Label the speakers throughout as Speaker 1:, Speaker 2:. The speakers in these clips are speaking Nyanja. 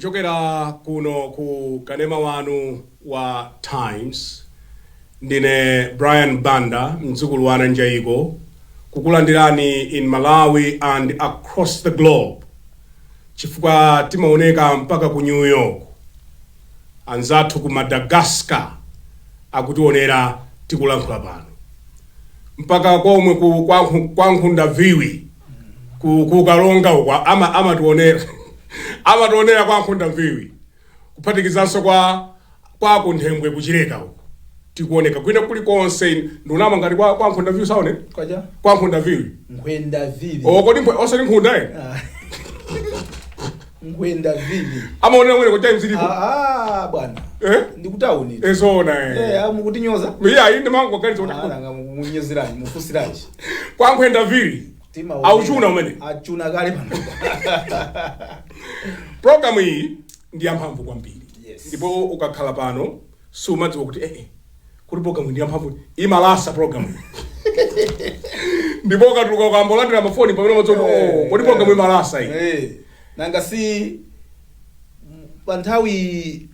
Speaker 1: Kuchokera kuno ku kanema wanu wa Times, ndine Brian Banda, mdzukulu wa Nanjaiko, kukulandirani in Malawi and across the globe, chifukwa timaoneka mpaka ku New York. Anzathu ku Madagascar akutionera tikulankhula pano, mpaka komwe ku kwa Nkhunda Viwi, ku Kalonga uko amationera kwa Nkhunda Viwi, kuphatikizanso kwa Kunthembwe, kuchileka uko tikuoneka. Kwina kulikonse ndunama ngati kwa Nkhunda Viwi saone.
Speaker 2: Kwacha.
Speaker 1: Kwa Nkhunda Viwi.
Speaker 2: Nkhwenda Vivi.
Speaker 1: O, kodi osati Nkhunda eh?
Speaker 2: Ah. Nkhwenda Vivi.
Speaker 1: Amaonera mwene ku Times ilipo.
Speaker 2: Ah, ah, bwana.
Speaker 1: Eh?
Speaker 2: Ndikutauni.
Speaker 1: Ezona eh.
Speaker 2: Eh, mukutinyoza.
Speaker 1: Iya, inde mango ganiza kuti
Speaker 2: Ah, nanga mukunyozerani, mufusiranji?
Speaker 1: Kwa Nkhwenda Viwi. Auchuna umene.
Speaker 2: Achuna kale pano.
Speaker 1: Programu iyi ndi yamphamvu kwambiri.
Speaker 2: Yes.
Speaker 1: Ndipo ukakhala pano sumadziwa kuti kuti programu ndi yamphamvu, imalasa programu iyi. Ndipo ukatuluka, ukambolandira mafoni, pamene umadziwa kuti oh, kodi programu imalasa iyi.
Speaker 2: Eh, nanga si pa nthawi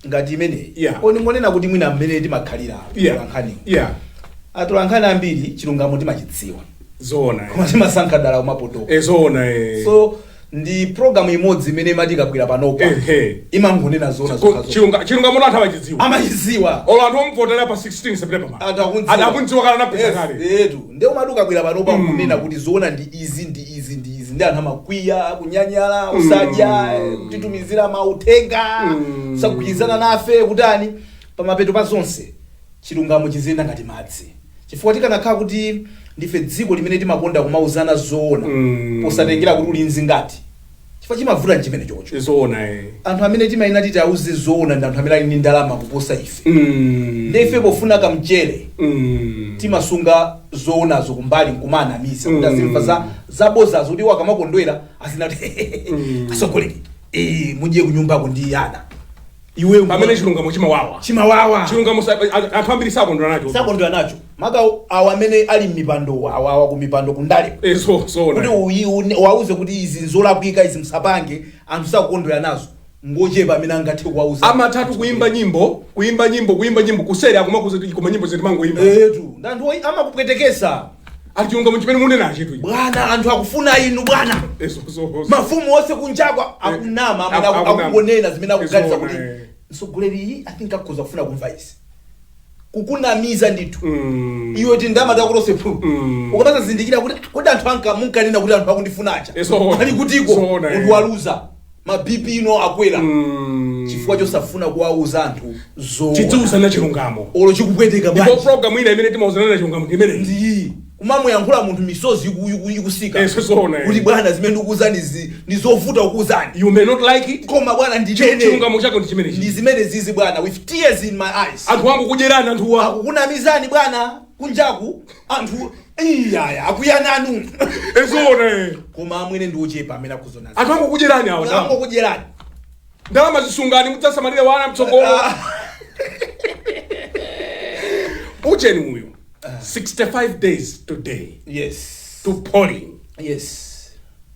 Speaker 2: ngati imeneyi oni ngonena kuti mwina mmene timakhalira atolankhani, atolankhani ambiri chilungamo timachidziwa, koma timasankha dala kumapotoka.
Speaker 1: Ezona eh.
Speaker 2: So ndi programu imodzi imene imati ikabwera panopa imangonena zona zokha.
Speaker 1: Chilungamo anthu amachidziwa.
Speaker 2: Amachidziwa.
Speaker 1: Olo anthu omuvotera pa 16 September pa
Speaker 2: Anthu akundziwa.
Speaker 1: Anthu akundziwa kale, anapeza kale.
Speaker 2: Etu, nde umati ukabwera panopa kunena kuti zoona ndi izi, ndi izi, ndi izi, ndi anthu amakwiya, kunyanyala, usadya, kutitumizira mauthenga, kusagwirizana nafe, kutani. Pamapeto pa zonse chilungamo chiziyenda ngati madzi, chifukwa tikanakhala kuti ndife dziko limene timakonda kumauzana zoona posatengera kuti uli mzingati, chifukwa chimavuta nchimene chocho.
Speaker 1: Zoona eh.
Speaker 2: Anthu amene timayina titi auze zoona ndi anthu amene ali ndi ndalama kuposa ife. Ndi ife pofuna kamchere timasunga zoonazo kumbali nkumanamiza kuti azimva za zabozazo, kuti iwo akamakondwera azinati, "Asogoleri, mudye kunyumbako ndi ana." Iwe
Speaker 1: Pamene chilungamo chimawawa.
Speaker 2: Chimawawa.
Speaker 1: Chilungamo anthu ambiri sakondwera nacho.
Speaker 2: Sakondwera nacho, maka awo amene ali m'mipando, awawa ku mipando kundale,
Speaker 1: So, zoona.
Speaker 2: kuti wauze kuti izi nzolakwika, izi msapange, anthu sakukondwera nazo, ngochepa amene angathe kuwauza.
Speaker 1: Amatatu kuimba nyimbo, kuimba nyimbo, kuimba nyimbo, kuseri akumakuza kuti koma nyimbo zetimangoimba.
Speaker 2: Etu, ndi anthu amakupwetekesa.
Speaker 1: Ali chilungamo chimene munena chitu.
Speaker 2: Bwana, anthu akufuna inu, bwana.
Speaker 1: So, so, so.
Speaker 2: Mafumu onse kunjakwa akunama amene
Speaker 1: Akunama.
Speaker 2: akunena zimene akuganiza kuti mtsogoleri, I think, akhoza kufuna kumva izi, kukunamiza ndithu. Iwe ti ndama takulose phu ukamazazindikira kuti kodi anthu anka munkanena kuti anthu akundifunacha
Speaker 1: Zoona.
Speaker 2: ali kutiko?
Speaker 1: Zoona, eh.
Speaker 2: Munthu waluza, ma BP ino akwera chifukwa chosafuna kuwauza anthu zoona.
Speaker 1: Tidziuzana chilungamo.
Speaker 2: Olo chikupweteka
Speaker 1: Ndipo
Speaker 2: bwanji.
Speaker 1: Program ina imene timauzana na chilungamo ndi imeneyi.
Speaker 2: Ndiyi kumamuyankhula munthu misozi ikusika
Speaker 1: Zoona, eh.
Speaker 2: kuti bwana, zimene ndikuuzani ndi zovuta kukuuzani.
Speaker 1: You may not like it.
Speaker 2: Koma bwana, ndinene.
Speaker 1: Chilungamo chake ndi chimenechi.
Speaker 2: Ndi zimene zizi, bwana, with tears in my eyes.
Speaker 1: Anthu wangu kudyerani anthuwa.
Speaker 2: Akukunamizani bwana, kunjaku anthu iyaya akuyananu.
Speaker 1: Zoona eh.
Speaker 2: Koma amwene ndi ochepa amene akuzona.
Speaker 1: Anthu wangu kudyerani awa ndalama.
Speaker 2: Angokudyerani.
Speaker 1: Ndalama zisungani, mudzasamalire wana mtsogolo. Ucheni uyu, 65 days today to polling.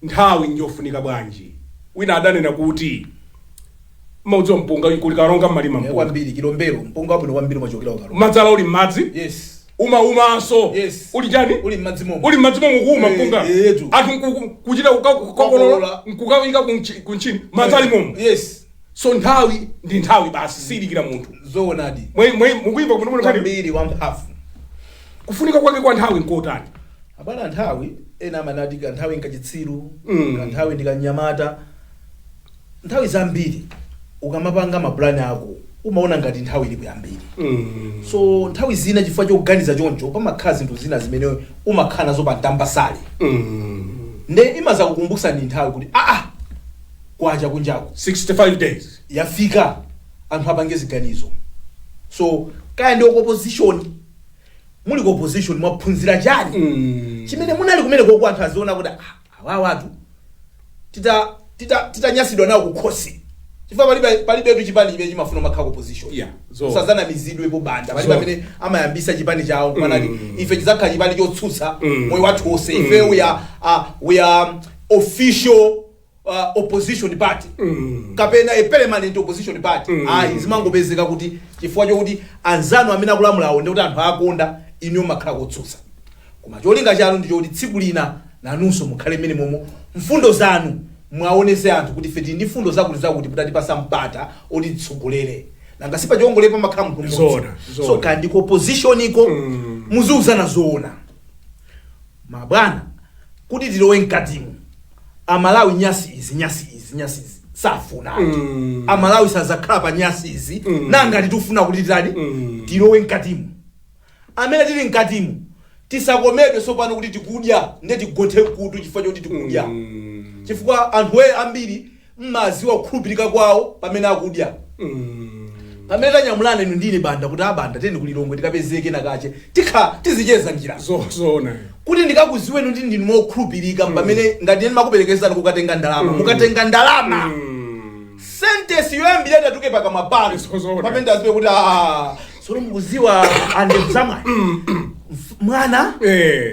Speaker 1: Nthawi njofunika bwanji? Wina adanena kuti maudziwa mpunga kuli Kalonga mmalima mpunga.
Speaker 2: Kwambiri, Kilombero, mpunga wabwino kwambiri umachokera ku Kalonga.
Speaker 1: Madzala uli m'madzi. Umaumanso. Uli chani?
Speaker 2: Uli m'madzi momwe.
Speaker 1: Uli m'madzi momwe kuuma mpunga.
Speaker 2: Etu.
Speaker 1: Anthu kuchita kukokolola.
Speaker 2: Kukokolola.
Speaker 1: Nkukawika kunchini madzali momwe. So nthawi ndi nthawi basi, siyilikira munthu.
Speaker 2: Zoonadi.
Speaker 1: Mukuyimva kuno muno nkhani.
Speaker 2: Kwambiri, wamphamvu.
Speaker 1: Kufunika kwake kwa nthawi nkotani?
Speaker 2: Abwana, nthawi, ena amanati kanthawi nkachitsiru, kanthawi ndikanyamata. Nthawi zambiri ukamapanga mapulani ako umaona ngati nthawi ilipo yambiri. So nthawi zina chifukwa choganiza choncho pamakhala zinthu zina zimene umakhala nazo pa mtambasale, nde imazakukumbusani nthawi kuti aa, kwacha kunjaku.
Speaker 1: 65 days.
Speaker 2: Yafika, anthu apange ziganizo. So kaya ndi opposition, muli ku opposition mwaphunzira chani chimene munali kumene koko, anthu aziona kuti ah, awawatu tita tita titanyasidwa nawo kukhosi, chifukwa palibetu chipani chimene chimafuna makhala ku opposition.
Speaker 1: Yeah, so.
Speaker 2: Sazanamizidwepo banda, palibe
Speaker 1: So.
Speaker 2: amene amayambisa chipani chawo kumanati ife chizakhala chipani chotsutsa moyo wathu wonse. Ife we are official opposition party kapena a permanent opposition party. Ayi, zimangopezeka kuti chifukwa chokuti anzanu amene akulamulawo ndi kuti anthu akonda inu, makhala kotsutsa, koma cholinga chanu ndi chokuti tsiku lina nanunso mukhale mmene momo, mfundo zanu mwaonese anthu kuti ife tili ndi mfundo zakuti zakuti, mutatipasa mpata oti titsogolere. Nanga sipa chiongolere pamakhala munthu mmodzi.
Speaker 1: Zoona, zoona.
Speaker 2: So kandi ku opposition iko muziuzana zoona, mabwana, kuti tilowe mkatimu. Amalawi nyasi izi, nyasi izi, nyasi izi safuna. Amalawi sazakhala pa nyasi izi. Nanga titifuna kuti titani? Tilowe mkatimu. Amene tili mkatimu tisakomedwe sopano kuti tikudya, nde tigonthe mkutu chifukwa choti tikudya, chifukwa anthu ambiri mmaziwa kukhulupirika kwawo pamene akudya. Pamene tanyamulana inu ndine Banda kuti abanda teni kulilongwe tikapezeke nakache tikha tizicheza njira,
Speaker 1: Zoona.
Speaker 2: kuti ndikakuziweni kuti ndinu mokhulupirika pamene ngati ine makuperekezani kukatenga ndalama, mukatenga ndalama, sentence yoyambira itatuke pakamwa panu,
Speaker 1: Zoona.
Speaker 2: pamene ndaziwe kuti ah, sono mukuziwa andevu zamwayi mwana,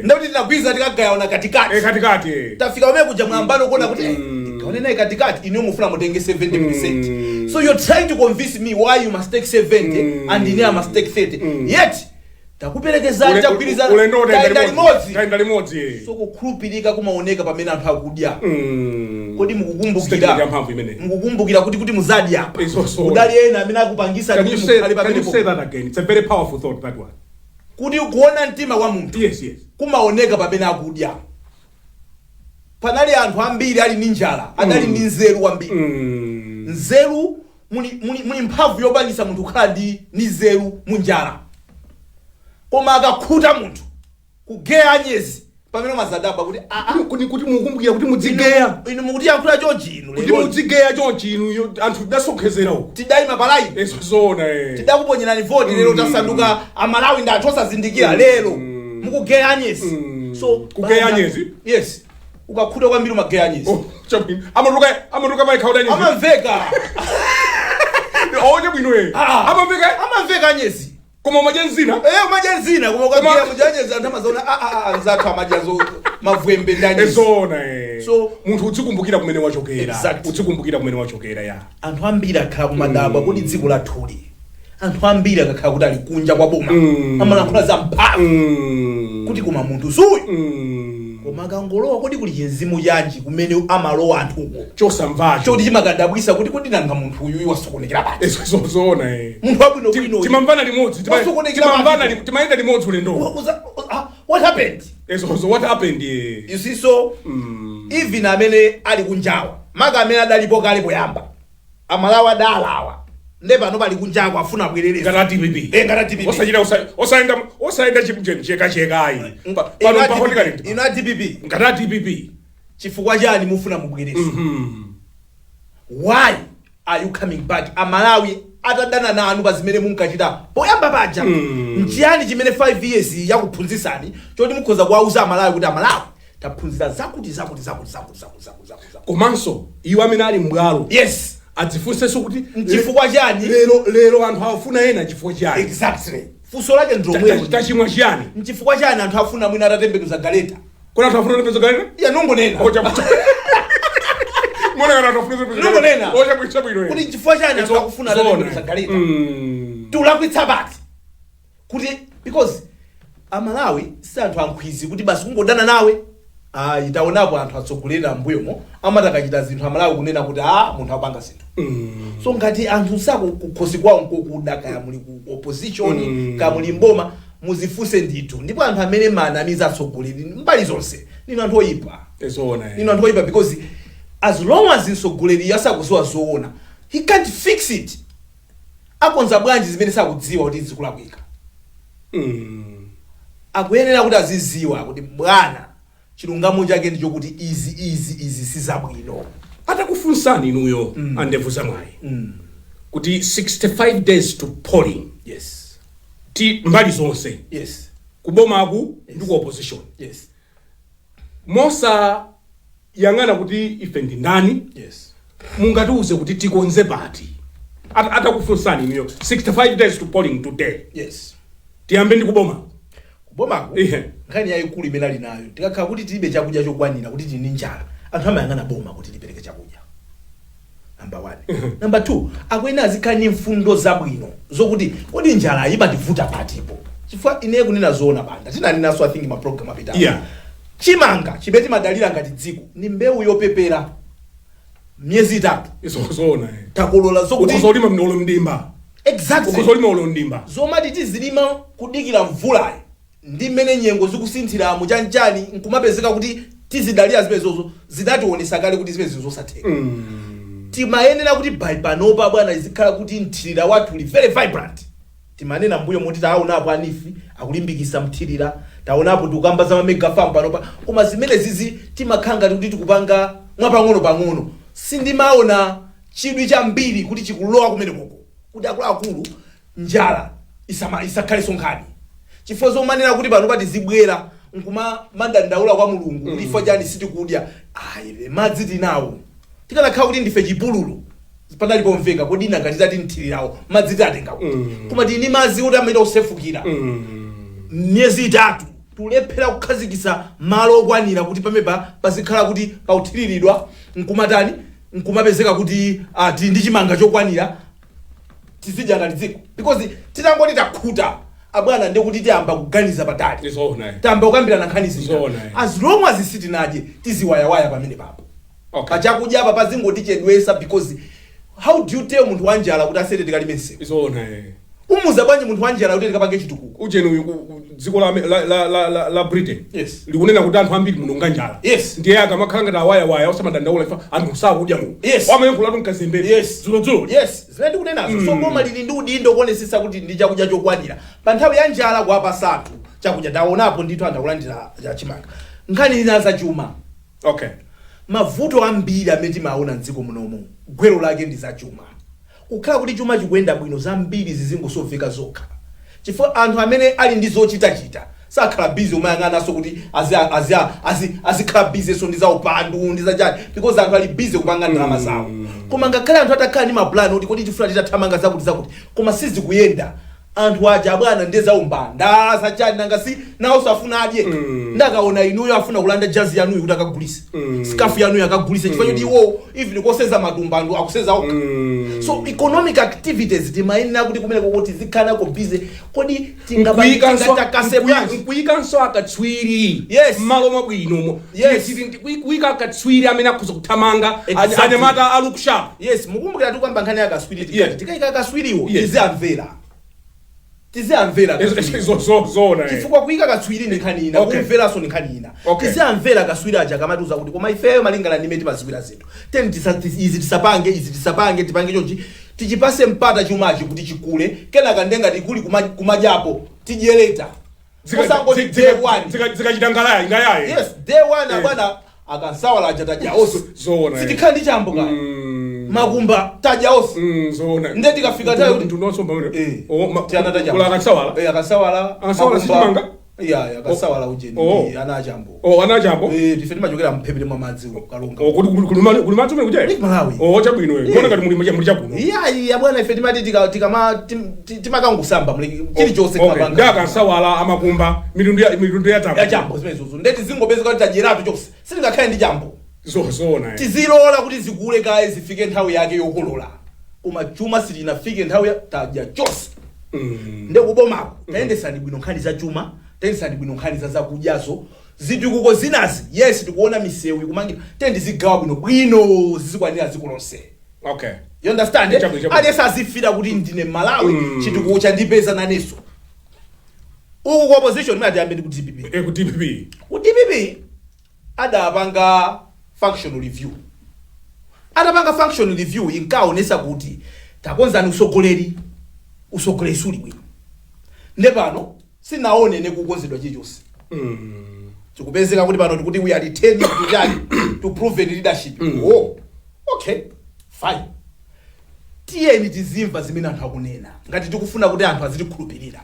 Speaker 2: ndakuti tinagwiza tikagawana katikati.
Speaker 1: Katikati.
Speaker 2: Tafika pamene kuja mwambano kuona kuti gawane naye katikati, inu mufuna mutenge 70%. So you're trying to convince me why you must take 70 and ine I must take 30, yet takuperekezani, tagwirizana,
Speaker 1: Ulendo
Speaker 2: tayenda limodzi.
Speaker 1: Tayenda limodzi.
Speaker 2: So kukhulupirika kumaoneka pamene anthu akudya. Kodi
Speaker 1: Statement
Speaker 2: mukukumbukira
Speaker 1: yamphamvu imeneyi.
Speaker 2: Mukukumbukira kuti muzadya apa
Speaker 1: Izo so.
Speaker 2: kudali ena amene akupangisa
Speaker 1: Can you
Speaker 2: kuti
Speaker 1: say,
Speaker 2: mukhale
Speaker 1: can you
Speaker 2: pamenepo?
Speaker 1: say that again? It's a very powerful thought, that one.
Speaker 2: Kuti kuona mtima wa munthu kumaoneka pamene akudya. Panali anthu ambiri ali ndi njala adali ndi nzeru kwambiri. Nzeru muli mphamvu yopangisa munthu kukhala ndi nzeru mu njala, koma akakhuta munthu kugeya anyezi, pamene umazadabwa kuti aa.
Speaker 1: Kuti mukumbukira kuti mudzigeya.
Speaker 2: Inu mukutiyankhula chonchi inu
Speaker 1: Kuti
Speaker 2: lero.
Speaker 1: Mudzigeya chonchi inu, anthu tidasonkhezera uku.
Speaker 2: Tidayima pa line.
Speaker 1: Izo zoona.
Speaker 2: Tidakuponyerani voti, lero tasanduka Amalawi ndi anthu osazindikira, lero mukugeya anyezi. So
Speaker 1: Kugeya
Speaker 2: banda-
Speaker 1: anyezi?
Speaker 2: Yes, ukakhuta kwambiri umageya anyezi.
Speaker 1: Oh, chabwino. Amatuka pa ikhauda anyezi.
Speaker 2: Amamveka.
Speaker 1: Oh, chabwino.
Speaker 2: Ah.
Speaker 1: Amamveka.
Speaker 2: Amamveka anyezi.
Speaker 1: Koma umadya nzina.
Speaker 2: Eh, umadya nzina, koma ukageya muja anyezi anthu amazaona ah ah ah, anzathu amadya zo mavwembe ndi anyezi.
Speaker 1: Ezona.
Speaker 2: So-
Speaker 1: Munthu uzikumbukira kumene wachokera.
Speaker 2: Exactly.
Speaker 1: Uzikumbukira kumene wachokera ya.
Speaker 2: Anthu ambiri akhala kumadabwa kuti dziko lathuli, anthu ambiri akakhala kuti ali kunja kwa boma amalankhula za mphamvu kuti koma munthu suyu, koma akangolowa, kodi kuli chinzimu chanji kumene amalowa anthuko
Speaker 1: Chosamvacho.
Speaker 2: choti chimakadabwisa kuti kodi nanga munthu uyuyu wasokonekera pati?
Speaker 1: Ezo zoona.
Speaker 2: Munthu wabwino bwino
Speaker 1: Timamvana limodzi.
Speaker 2: Wasokonekera
Speaker 1: Timamvana
Speaker 2: pati.
Speaker 1: timayenda limodzi ulendo.
Speaker 2: What happened?
Speaker 1: Ezo zo, what happened?
Speaker 2: You see, so even amene ali kunjawa, maka amene adalipo kale poyamba, Amalawi adalawa, nde pano pali kunjawa afuna abwerereza.
Speaker 1: Ngati DPP.
Speaker 2: Eh, ngati DPP.
Speaker 1: Osachita osayenda cheka cheka ayi. Pano pahotika lindi.
Speaker 2: Inu a DPP,
Speaker 1: Ngati DPP.
Speaker 2: Chifukwa chani mufuna mubwereze? Why are you coming back? Amalawi atadana nanu pa zimene munkachita poyamba paja, nchiyani chimene 5 years yakuphunzitsani choti mukhoza kuwauza Amalawi kuti Amalawi taphunzira zakuti zakuti zakuti zakuti zakuti zakuti zakuti zakuti?
Speaker 1: Komanso iwo amene ali m'bwalo adzifunsenso kuti
Speaker 2: Nchifukwa chani?
Speaker 1: Lero anthu afuna ena chifukwa chani?
Speaker 2: Exactly, funso lake ndilomwelo.
Speaker 1: Tachimwa chiyani?
Speaker 2: Nchifukwa chani anthu afuna mwina atatembenuza galeta?
Speaker 1: Kuna anthu afuna kutembenuza galeta?
Speaker 2: Iya, nongonena.
Speaker 1: Mona kana anthu afuna kutembenuza
Speaker 2: Nongonena.
Speaker 1: Ocha chabwino.
Speaker 2: Kuti nchifukwa chani anthu akufuna atatembenuza galeta? Tiulakwitsa pati? Kuti because Amalawi si anthu ankhwizi kuti basi kungodana nawe. Ayi, taonapo anthu atsogoleri ambuyomo amati akachita zinthu, Amalawi kunena kuti a munthu apanga zinthu. So ngati anthu sako kukhosi kwawo nkokuda, kaya muli ku opposition, kaya muli mboma, muzifunse ndithu. Ndipo anthu amene manamiza atsogoleri mbali zonse, ninu anthu oyipa.
Speaker 1: Zoona.
Speaker 2: Ninu anthu oyipa, because as long as mtsogoleri asakuziwa zoona, he can't fix it. Akonza bwanji zimene sakudziwa kuti zikulakwika? Akuyenera kuti aziziwa kuti bwana, chilungamo chake ndi chokuti izi izi izi sizabwino.
Speaker 1: Atakufunsani inuyo andevu zamwayi kuti 65 days to polling, ti mbali zonse, kubomaku ndi ku opposition, mosayang'ana kuti ife ndi ndani, mungatiuze kuti tikonze pati? Atakufunsani inuyo 65 days to polling today, tiyambe ndi kuboma.
Speaker 2: Kubomako,
Speaker 1: Ihe.
Speaker 2: nkhani yayikulu imene ali nayo, tikakhala kuti tilibe chakudya chokwanira, kuti tili ndi njala, Anthu amayang'ana boma kuti lipereke chakudya, number one. Number two, akwene azikhala ndi mfundo zabwino zokuti kodi njala imativuta patipo? Chifukwa ine kunena zoona, Banda, tinanenaso, I think, ma program apitawo, chimanga chimene timadalira ngati dziko ni mbewu yopepera, miyezi 3
Speaker 1: Zoona, eh.
Speaker 2: takolola zokuti
Speaker 1: Ukuzolima mnolo mdimba.
Speaker 2: Exactly.
Speaker 1: Ukuzolima ulo mdimba.
Speaker 2: Zomati tizilima kudikira mvulayi ndi mmene nyengo zikusinthiramo, chanchani, nkumapezeka kuti tizidalira zimenezozo, zidationesa kale kuti zimene zosatheka. Timayenera kuti by panopa, bwana, izikhala kuti mthirira wathu uli very vibrant. Timanena mbuyo moti taonapo a NEEF akulimbikisa mthirira, taonapo tikukamba za mega farm panopa, koma zimene zizi timakhala ngati kuti tikupanga mwapang'ono pang'ono. Sindimaona chidwi chambiri kuti chikulowa kumene koko kuti akuluakulu njala isakhalenso nkhani, chifukwa zomanena kuti panopa tizibwera nkuma madandaula kwa Mulungu kuti ifo chani sitikudya, ayi, madzi tinawo. Tikanakhala kuti ndife chipululu panali pomveka, kodi nanga titati mthirirawo madzi tatenga kuti? Koma tili ndi madzi kuti amaita kusefukira. Miyezi 3 tulephera kukhazikitsa malo okwanira kuti pamepa pazikhala kuti pauthiriridwa, nkumatani, nkumapezeka kuti tili ndi chimanga chokwanira tizidya ngati dziko, because titangoti takhuta, abwana, ndikuti tiyamba kuganiza patali.
Speaker 1: Zoona, eh.
Speaker 2: Tiyamba kukambirana nkhani zina.
Speaker 1: Zoona, eh.
Speaker 2: As long as sitinadye, tiziwayawaya pamene papo. Pachakudya apa pazingotichedwesa, because how do you tell munthu wanjala kuti asete tikalime msewu?
Speaker 1: Zoona, eh.
Speaker 2: Umuza bwanji munthu wanjala kuti tikapange chitukuko?
Speaker 1: Ujeni uyu dziko la Britain likunena kuti anthu ambiri muno nganjala. Ndiye akamakhala ngati awayawaya, osamadandaula ifa anthu sakudya muno. Wamayankhulatu mkazembere. Dzulodzulo.
Speaker 2: Yes, zimene ndikunenazo. So boma lili ndi udindo kuonesesa kuti ndi chakudya chokwanira pa nthawi ya njala, kuwapasa anthu chakudya. Taonapo ndithu anthu akulandira cha chimanga. Nkhani ina zachuma. Mavuto ambiri amene timaona mdziko munomu, gwero lake ndi zachuma. Kukhala kuti chuma chikuyenda bwino, zambiri zizingosoveka zokha, chifukwa anthu amene ali ndi zochitachita sakhala busy umayang'ananso kuti azikhala busy so ndi zaupandu ndi zachani, because anthu ali busy kupanga ndalama zawo. Koma ngakhale anthu atakhala ndi mapulani kuti kodi tifuna titathamanga zakuti zakuti, koma sizikuyenda, anthu aja, bwana, ndiye zaumbanda, zachani, nanga si nawo safuna adye? Ndakaona inuyo afuna kulanda jazi yanuyo kuti akagulise, scarf yanuyo akagulise, chifukwa choti iwo even koseza matumba anthu akuseza okha. So economic activities timayenera kuti kumeneko kuti zikhalako busy. Kodi tingatakase bwanji?
Speaker 1: Nkuyikanso akatswiri mmalo mwabwino. Kuyika akatswiri amene akhoza kuthamanga. Anyamata a look sharp.
Speaker 2: Yes, mukumbukira tikuyamba nkhani ya akaswiri, tikati tikayika akaswiriwo, tiziyamvera, tiziyamvera akaswiriwo.
Speaker 1: Zoona, eh.
Speaker 2: Chifukwa kuyika katswiri ndi nkhani ina, kumveranso ndi nkhani ina. Tiziyamvera kaswiri aja akamatiuza kuti koma ifeyo malingana ndi imene timaziwira zinthu, teni izi tisapange, izi tisapange, tipange chonchi, tichipase mpata chumachi kuti chikule, kenaka ndengati kuli kumadyapo tidyereta. Osangoti day one.
Speaker 1: Zikachita ngalaya ngayaye.
Speaker 2: Yes, day one, abwana, akansawala aja tadya onse.
Speaker 1: Zoona, eh.
Speaker 2: Sitikhala ndi chambo kaya, makumba tadya onse.
Speaker 1: Zoona.
Speaker 2: Nde tikafika nthawi kuti-
Speaker 1: Mtundu wansomba umene.
Speaker 2: Eh.
Speaker 1: Oh,
Speaker 2: Tiana tadya.
Speaker 1: Kula akansawala.
Speaker 2: Eh, akasawala.
Speaker 1: Akasawala
Speaker 2: Makumba.
Speaker 1: sichimanga?
Speaker 2: Iya, akasawala ujeni. Ndi ana achambo.
Speaker 1: Oh, ana achambo.
Speaker 2: Eh, tife timachokera mphepete mwa madzi uko, Kalonga.
Speaker 1: Oh, kuli madzi umene kuja?
Speaker 2: Lake Malawi.
Speaker 1: Oh, chabwino eh. Kuona ngati muli chakuno.
Speaker 2: Iya, iya, bwana, ife timati timakangusamba muli chilichonse.
Speaker 1: Okay. Ndi akansawala, amakumba, mitundu ya chambo.
Speaker 2: Ya chambo zimenezozo. Ndeti zingopezeka kuti tadyeratu chonse, sitingakhale ndi chambo.
Speaker 1: Zoona, eh.
Speaker 2: Tizilola kuti zikule kaye, zifike nthawi yake yokolola, koma chuma silinafike nthawi ya tadya chonse. Nde kubomako tayendesani bwino nkhani za chuma, tayendesani bwino nkhani za zakudyazo. Zitukuko zinazi, yes, tikuona misewu ikumangira, tendi zigawa bwino bwino, zizikwanira dziko lonse. You understand, eh?
Speaker 1: Chabwino, chabwino.
Speaker 2: Aliyense azifira kuti ndine Malawi, chitukuko chandipeza nanenso. Uku ku opposition, imene atiyambe ndi ku DPP.
Speaker 1: Eh, ku DPP.
Speaker 2: Ku DPP adapanga functional review. Atapanga functional review, inkaonesa kuti takonzani usogoleri, usogoleri suli bwino. Nde pano sinaone ne kukonzedwa chilichonse. Tikupezeka kuti pano tikuti we are returning to chani, to proven leadership. Oh, okay, fine. Tiyeni tizimva zimene anthu akunena ngati tikufuna kuti anthu azitikhulupirira,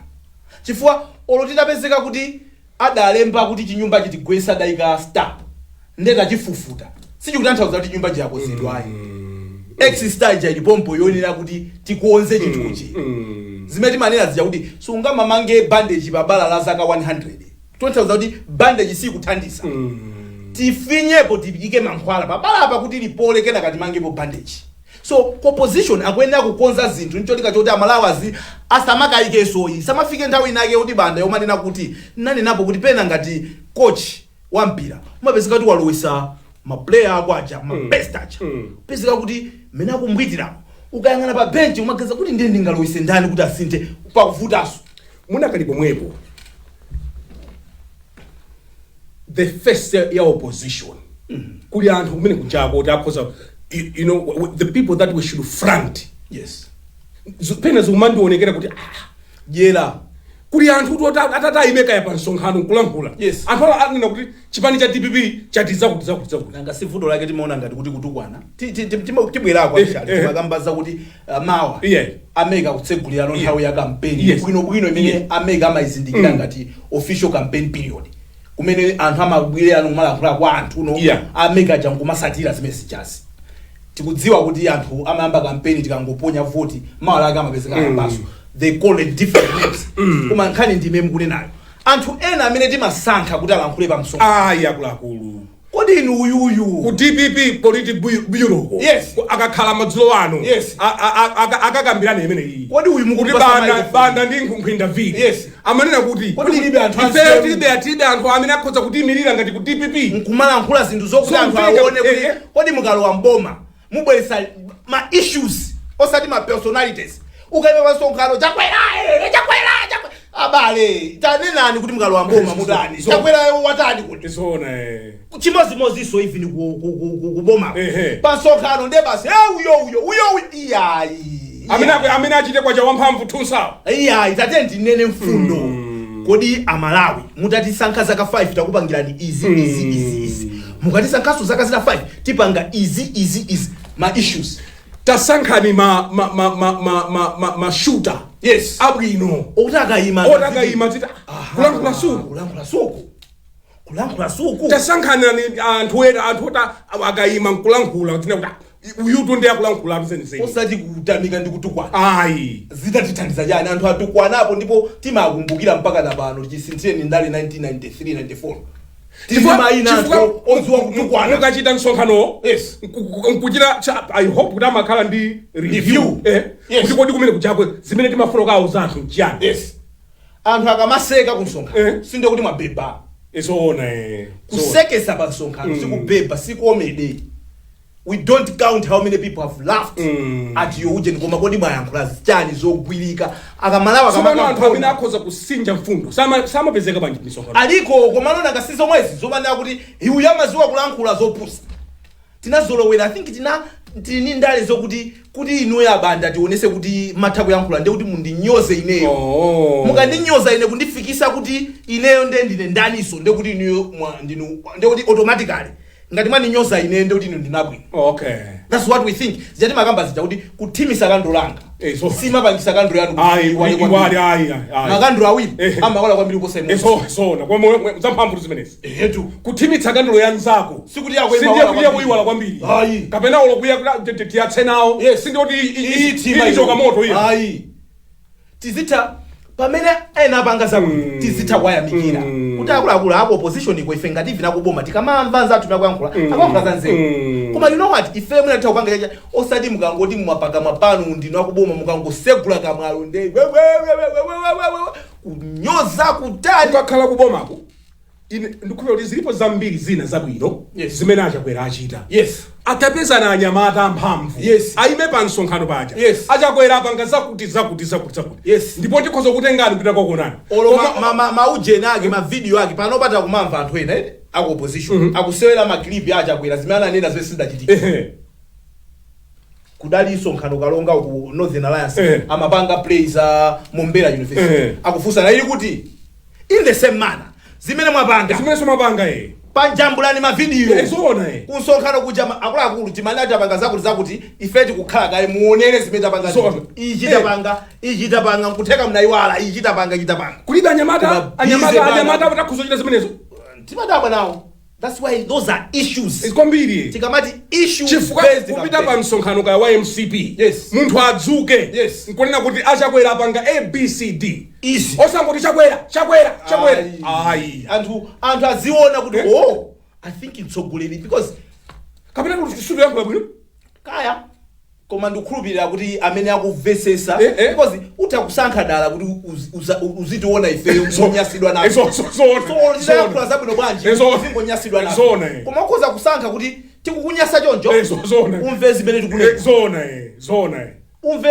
Speaker 2: chifukwa olo titapezeka kuti adalemba kuti chinyumba chitigwesa, adayika star, nde tachifufuta, sichikutanthauza kuti nyumba chiyakonzedwa ayi. X star ija ilipompo yoyenera kuti tikonze chinthuchi. Zimene timanena zija kuti sungamamange bandage pa bala la zaka 100, kutanthauza kuti bandage sikuthandiza. Tifinyepo, tiyike mankhwala pabalapa kuti lipole, kenaka timangepo bandage. So opposition akuyenera kukonza zinthu ncholinga choti Amalawi azi asamakayikesoyi, samafike nthawi inake kuti Banda yomanena kuti nanenapo kuti pena ngati coach wa mpira umapezeka kuti walowesa ma player ako aja, ma best aja, pezeka kuti mmene akumbwitiramo, ukayang'ana pa bench umaganiza kuti ndiye ndingalowese ndani kuti asinthe, pakuvutanso.
Speaker 1: Munakali pomwepo, the face ya opposition, kuli anthu kumene kuchako kuti akhoza, the people that we should front. Pena zikumandionekera kuti
Speaker 2: Dyera.
Speaker 1: Kuli anthu kuti atati ayimeka ya pa msonkhano nkulankhula, anthu ala anena kuti chipani cha DPP chati zakuti zakuti zakuti.
Speaker 2: Nanga si vuto lake timaona ngati kuti kutukwana. Tibwerako actually, timakambaza kuti mawa a MEC akutsegulirano nthawi ya kampeni bwinobwino imene a MEC amayizindikira ngati official campaign period, kumene anthu amabwirano kumalankhula kwa anthu no a MEC aja nkumasatira zimene zichazi. Tikudziwa kuti anthu amayamba kampeni tikangoponya voti, mawa lake amapezeka ayambaso. They call it different names, koma nkhani ndime mukunenayo, anthu ena amene timasankha kuti alankhule pa msonkhano.
Speaker 1: Ayi, akuluakulu.
Speaker 2: Kodi inu uyuyu
Speaker 1: Ku DPP Politburo akakhala madzulo ano, akakambirana imene iyi.
Speaker 2: Kodi uyu
Speaker 1: kuti
Speaker 2: mukutipasa
Speaker 1: Banda
Speaker 2: microphone?
Speaker 1: Banda ndi Nkhwinda vili amanena kuti
Speaker 2: Kodi tilibe anthu
Speaker 1: ifeyo
Speaker 2: anzeru?
Speaker 1: tilibe anthu amene akhoza kutiyimirira ngati ku DPP.
Speaker 2: Nkumalankhula zinthu zokuti anthu
Speaker 1: Zomveka,
Speaker 2: aone kuti kodi mukalowa mboma mubweresa ma issues, osati ma personalities. Ukayima pa msonkhano, "Chakwera, Chakwera, Chakwera." Abale, tanenani kuti mukalowa mboma mutani? Chakwera watani kuti?
Speaker 1: Zoona eh.
Speaker 2: Chimodzimodzinso even kuboma, pa msonkhano nde basi, uyo uyo uyo uyo, iyayi.
Speaker 1: Amene achite kwacha wamphamvu thunsawo.
Speaker 2: Iyayi, tate ndinene mfundo. Kodi Amalawi, mutatisankha zaka 5 takupangirani izi, izi, izi, izi, mukatisankhanso zaka zina 5 tipanga izi, izi, izi, ma issues.
Speaker 1: Tasankhani ma shooter abwino
Speaker 2: okuti akayima
Speaker 1: oti akayima tita kulankhula suku.
Speaker 2: Kulankhula suku, kulankhula suku.
Speaker 1: Tasankhani anthu ena, anthu oti akayima nkulankhula tina kuti uyutu ndi akulankhula zenizeni.
Speaker 2: Osati kutamika ndi kutukwana.
Speaker 1: Ayi.
Speaker 2: Zitatithandiza chani? Anthu atukwanapo ndipo timakumbukira mpaka na pano, tichisinthireni ndale 1993 94, tili mayina anthu odziwa kutukwana.
Speaker 1: Mukachita msonkhanowo, nkuchita I hope kuti amakhala ndi review,
Speaker 2: Review.
Speaker 1: Kuti kodi kumene kuchakwe zimene timafuna kukauza anthu nchiyani?
Speaker 2: Yes, anthu akamaseka ku msonkhano, sindiye kuti mwabeba.
Speaker 1: Zoona eh. Zoona.
Speaker 2: Kusekesa pa msonkhano sikubeba, si comedy. We don't count how many people have laughed at your ujeni, koma kodi mwayankhula chani zogwirika Akamalawa?
Speaker 1: Tsopano anthu amene akhoza kusinja mfundo samapezeka bwanji misonkhano?
Speaker 2: Aliko, koma nanga si zomwezi zomanena kuti uyu amaziwa kulankhula zopusa. Tinazolowera, I think tina tili ndi ndale zokuti kuti inuyo Abanda tionese kuti matha kuyankhula ndiye kuti mundinyoze ineyo. Mukandinyoza ine, kundifikisa kuti ineyo nde ndine ndaniso, ndiye kuti inuyo ndinu, ndiye kuti automatically ngati mwandinyoza ineyo ndiye kuti inu ndinabwino. That's what we think. Zijati makamba zija kuti kuthimisa kandulo langa simapangisa kandulo yanu kuti
Speaker 1: Ayi.
Speaker 2: iwale kwambiri.
Speaker 1: Iwale, ayi ayi.
Speaker 2: Makandulo awiri amawala kwambiri kuposa imodzi.
Speaker 1: Zoona, kwa zamphamvu zimenezi.
Speaker 2: Ehetu.
Speaker 1: Kuthimitsa kandulo ya nzako
Speaker 2: Sikuti yako
Speaker 1: sindiye
Speaker 2: imawala
Speaker 1: kuti yako
Speaker 2: kwambiri.
Speaker 1: iwala kwambiri.
Speaker 2: Ayi.
Speaker 1: Kapena ulo kuya kuti tiyatse nawo, sindiye kuti
Speaker 2: Itima
Speaker 1: ichoka moto iya.
Speaker 2: Ayi, tizitha pamene ena apanga zabwino, tizitha kuwayamikira kuti akuluakulu ako opposition iko, ife ngati ife nakuboma tikamamva anzathu nakuyankhula, akuyankhula za nzeru. Koma you know what, ife mwina titha kupanga chacha, osati mukangoti mwapakamwa panu ndinu akuboma, mukangosegula kamwalo nde we, we, we, we, we, we, we, we, kunyoza kutani.
Speaker 1: Kukakhala kubomako, ine ndikukhulupirira kuti zilipo zambiri zina zabwino zimene Achakwera achita. Atapezana anyamata amphamvu, ayime pa msonkhano paja, "Achakwera apanga zakuti, zakuti, zakuti, zakuti, ndipo tikhoza kutengani kupita kwakonani."
Speaker 2: Olo maujeni ake, mavidiyo ake pano pata kumamva anthu ena aku opposition akusewera ma clip a Achakwera zimene ananena zimene sizidachitika. Kudali msonkhano Kalonga ku Northern Alliance, amapanga play za Mombera University, akufunsana ili kuti in the same manner zimene mwapanga,
Speaker 1: zimene somapanga e
Speaker 2: panjambulani mavidiyo.
Speaker 1: Zoona e.
Speaker 2: Kunsonkhano kuja akuluakulu timene tapanga zakuti zakuti, ife tikukhala kaye muonere zimene tapanga. Ichi tapanga, ichi tapanga, nkutheka mnayiwala, ichi tapanga, ichi tapanga.
Speaker 1: Kulibe anyamata
Speaker 2: Koma
Speaker 1: anyamata
Speaker 2: busy bana.
Speaker 1: Anyamata atakhuza kuchita zimenezo.
Speaker 2: Timadabwa nawo. That's why those are issues.
Speaker 1: Kwambiri.
Speaker 2: Tikamati issue
Speaker 1: Chifukwa
Speaker 2: based
Speaker 1: kupita
Speaker 2: campaign.
Speaker 1: pa msonkhano kaya wa MCP, munthu adzuke nkunena kuti Achakwera apanga ABCD,
Speaker 2: Easy.
Speaker 1: osangoti Chakwera, Chakwera, Chakwera, ayi.
Speaker 2: Anthu aziona kuti oh, I think mtsogoleri, because
Speaker 1: Kapena kuti suyankhula bwino.
Speaker 2: Kaya, koma ndikukhulupirira kuti amene akumvesesa, because utha kusankha dala kuti uzitiona ifeyo monyasidwa nafe.
Speaker 1: Zoona.
Speaker 2: So tizayankhula zabwino bwanji, uzingonyasidwa nafe?
Speaker 1: Zoona.
Speaker 2: Koma ukhoza kusankha kuti tikukunyasa choncho,
Speaker 1: Zoona.
Speaker 2: umve zimene tikunena.
Speaker 1: Zoona, zoona.
Speaker 2: Umve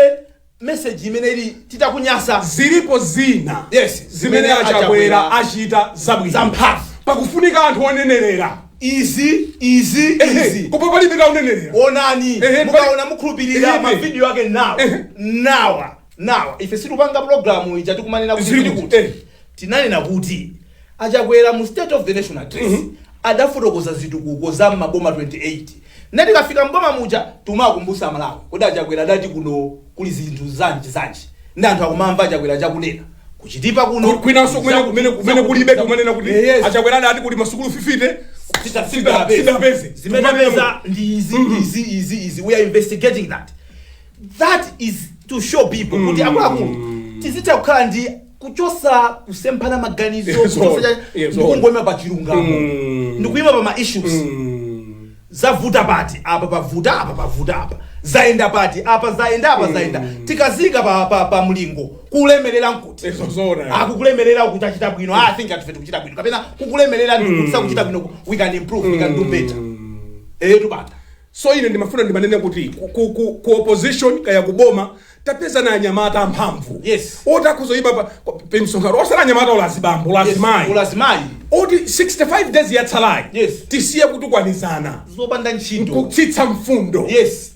Speaker 2: message imene ili titakunyasa.
Speaker 1: Zilipo zina zimene
Speaker 2: zimene
Speaker 1: Achakwera
Speaker 2: Achakwera
Speaker 1: achita zabwino,
Speaker 2: zamphamvu.
Speaker 1: Pakufunika anthu onenerera.
Speaker 2: Izi, izi, izi.
Speaker 1: Koma palibe kaonenerera.
Speaker 2: Onani, mukaona mukhulupirira mavidiyo ake nawa. Nawa nawa, ife situpanga program ija tikumanena kuti
Speaker 1: Zili
Speaker 2: tili
Speaker 1: kuti,
Speaker 2: kuti tinanena kuti Achakwera mu State of the Nation Address adafotokoza zitukuko za maboma 28. Nati kafika mboma muja tumakumbusa Amalawi kuti Achakwera adati kuno kuli zinthu zanji zanji, ndi anthu akumamva Achakwera chakunena kuchitipa kuno.
Speaker 1: Kwinanso kumene kumene kulibe kumanena kuti Achakwera adati kuli masukulu 50.
Speaker 2: Sidapeze.
Speaker 1: Sidapeze.
Speaker 2: Zimene apeza ndi izi, izi, izi, izi. We are investigating that. That is to show people kuti akuluakulu tizitha kukhala ndi kuchosa kusemphana maganizo, kuchosa ndikungoyima pa chilungamo, ndikuyima pa ma issues. Zavuta pati apa? Pavuta apa, pavuta apa. Zayenda pati apa? Zayenda apa, zayenda. Tikazika pa mlingo, kulemerera nkuti?
Speaker 1: Zoona.
Speaker 2: Akukulemerera kuti achita bwino, I think atife tikuchita bwino, kapena kukulemerera ndikuti sakuchita bwino, we can improve, we can do better. Tubata.
Speaker 1: So ine ndimafuna ndimanene kuti ku opposition kaya kuboma, tapeza na anyamata amphamvu oti akhuzoyima pa msonkhano, osati anyamata, olazibambo, olazimayi,
Speaker 2: Ulazimayi.
Speaker 1: oti 65 days yatsalayi tisiye kutukwanizana,
Speaker 2: zopanda ntchito,
Speaker 1: kutsitsa mfundo.
Speaker 2: Yes,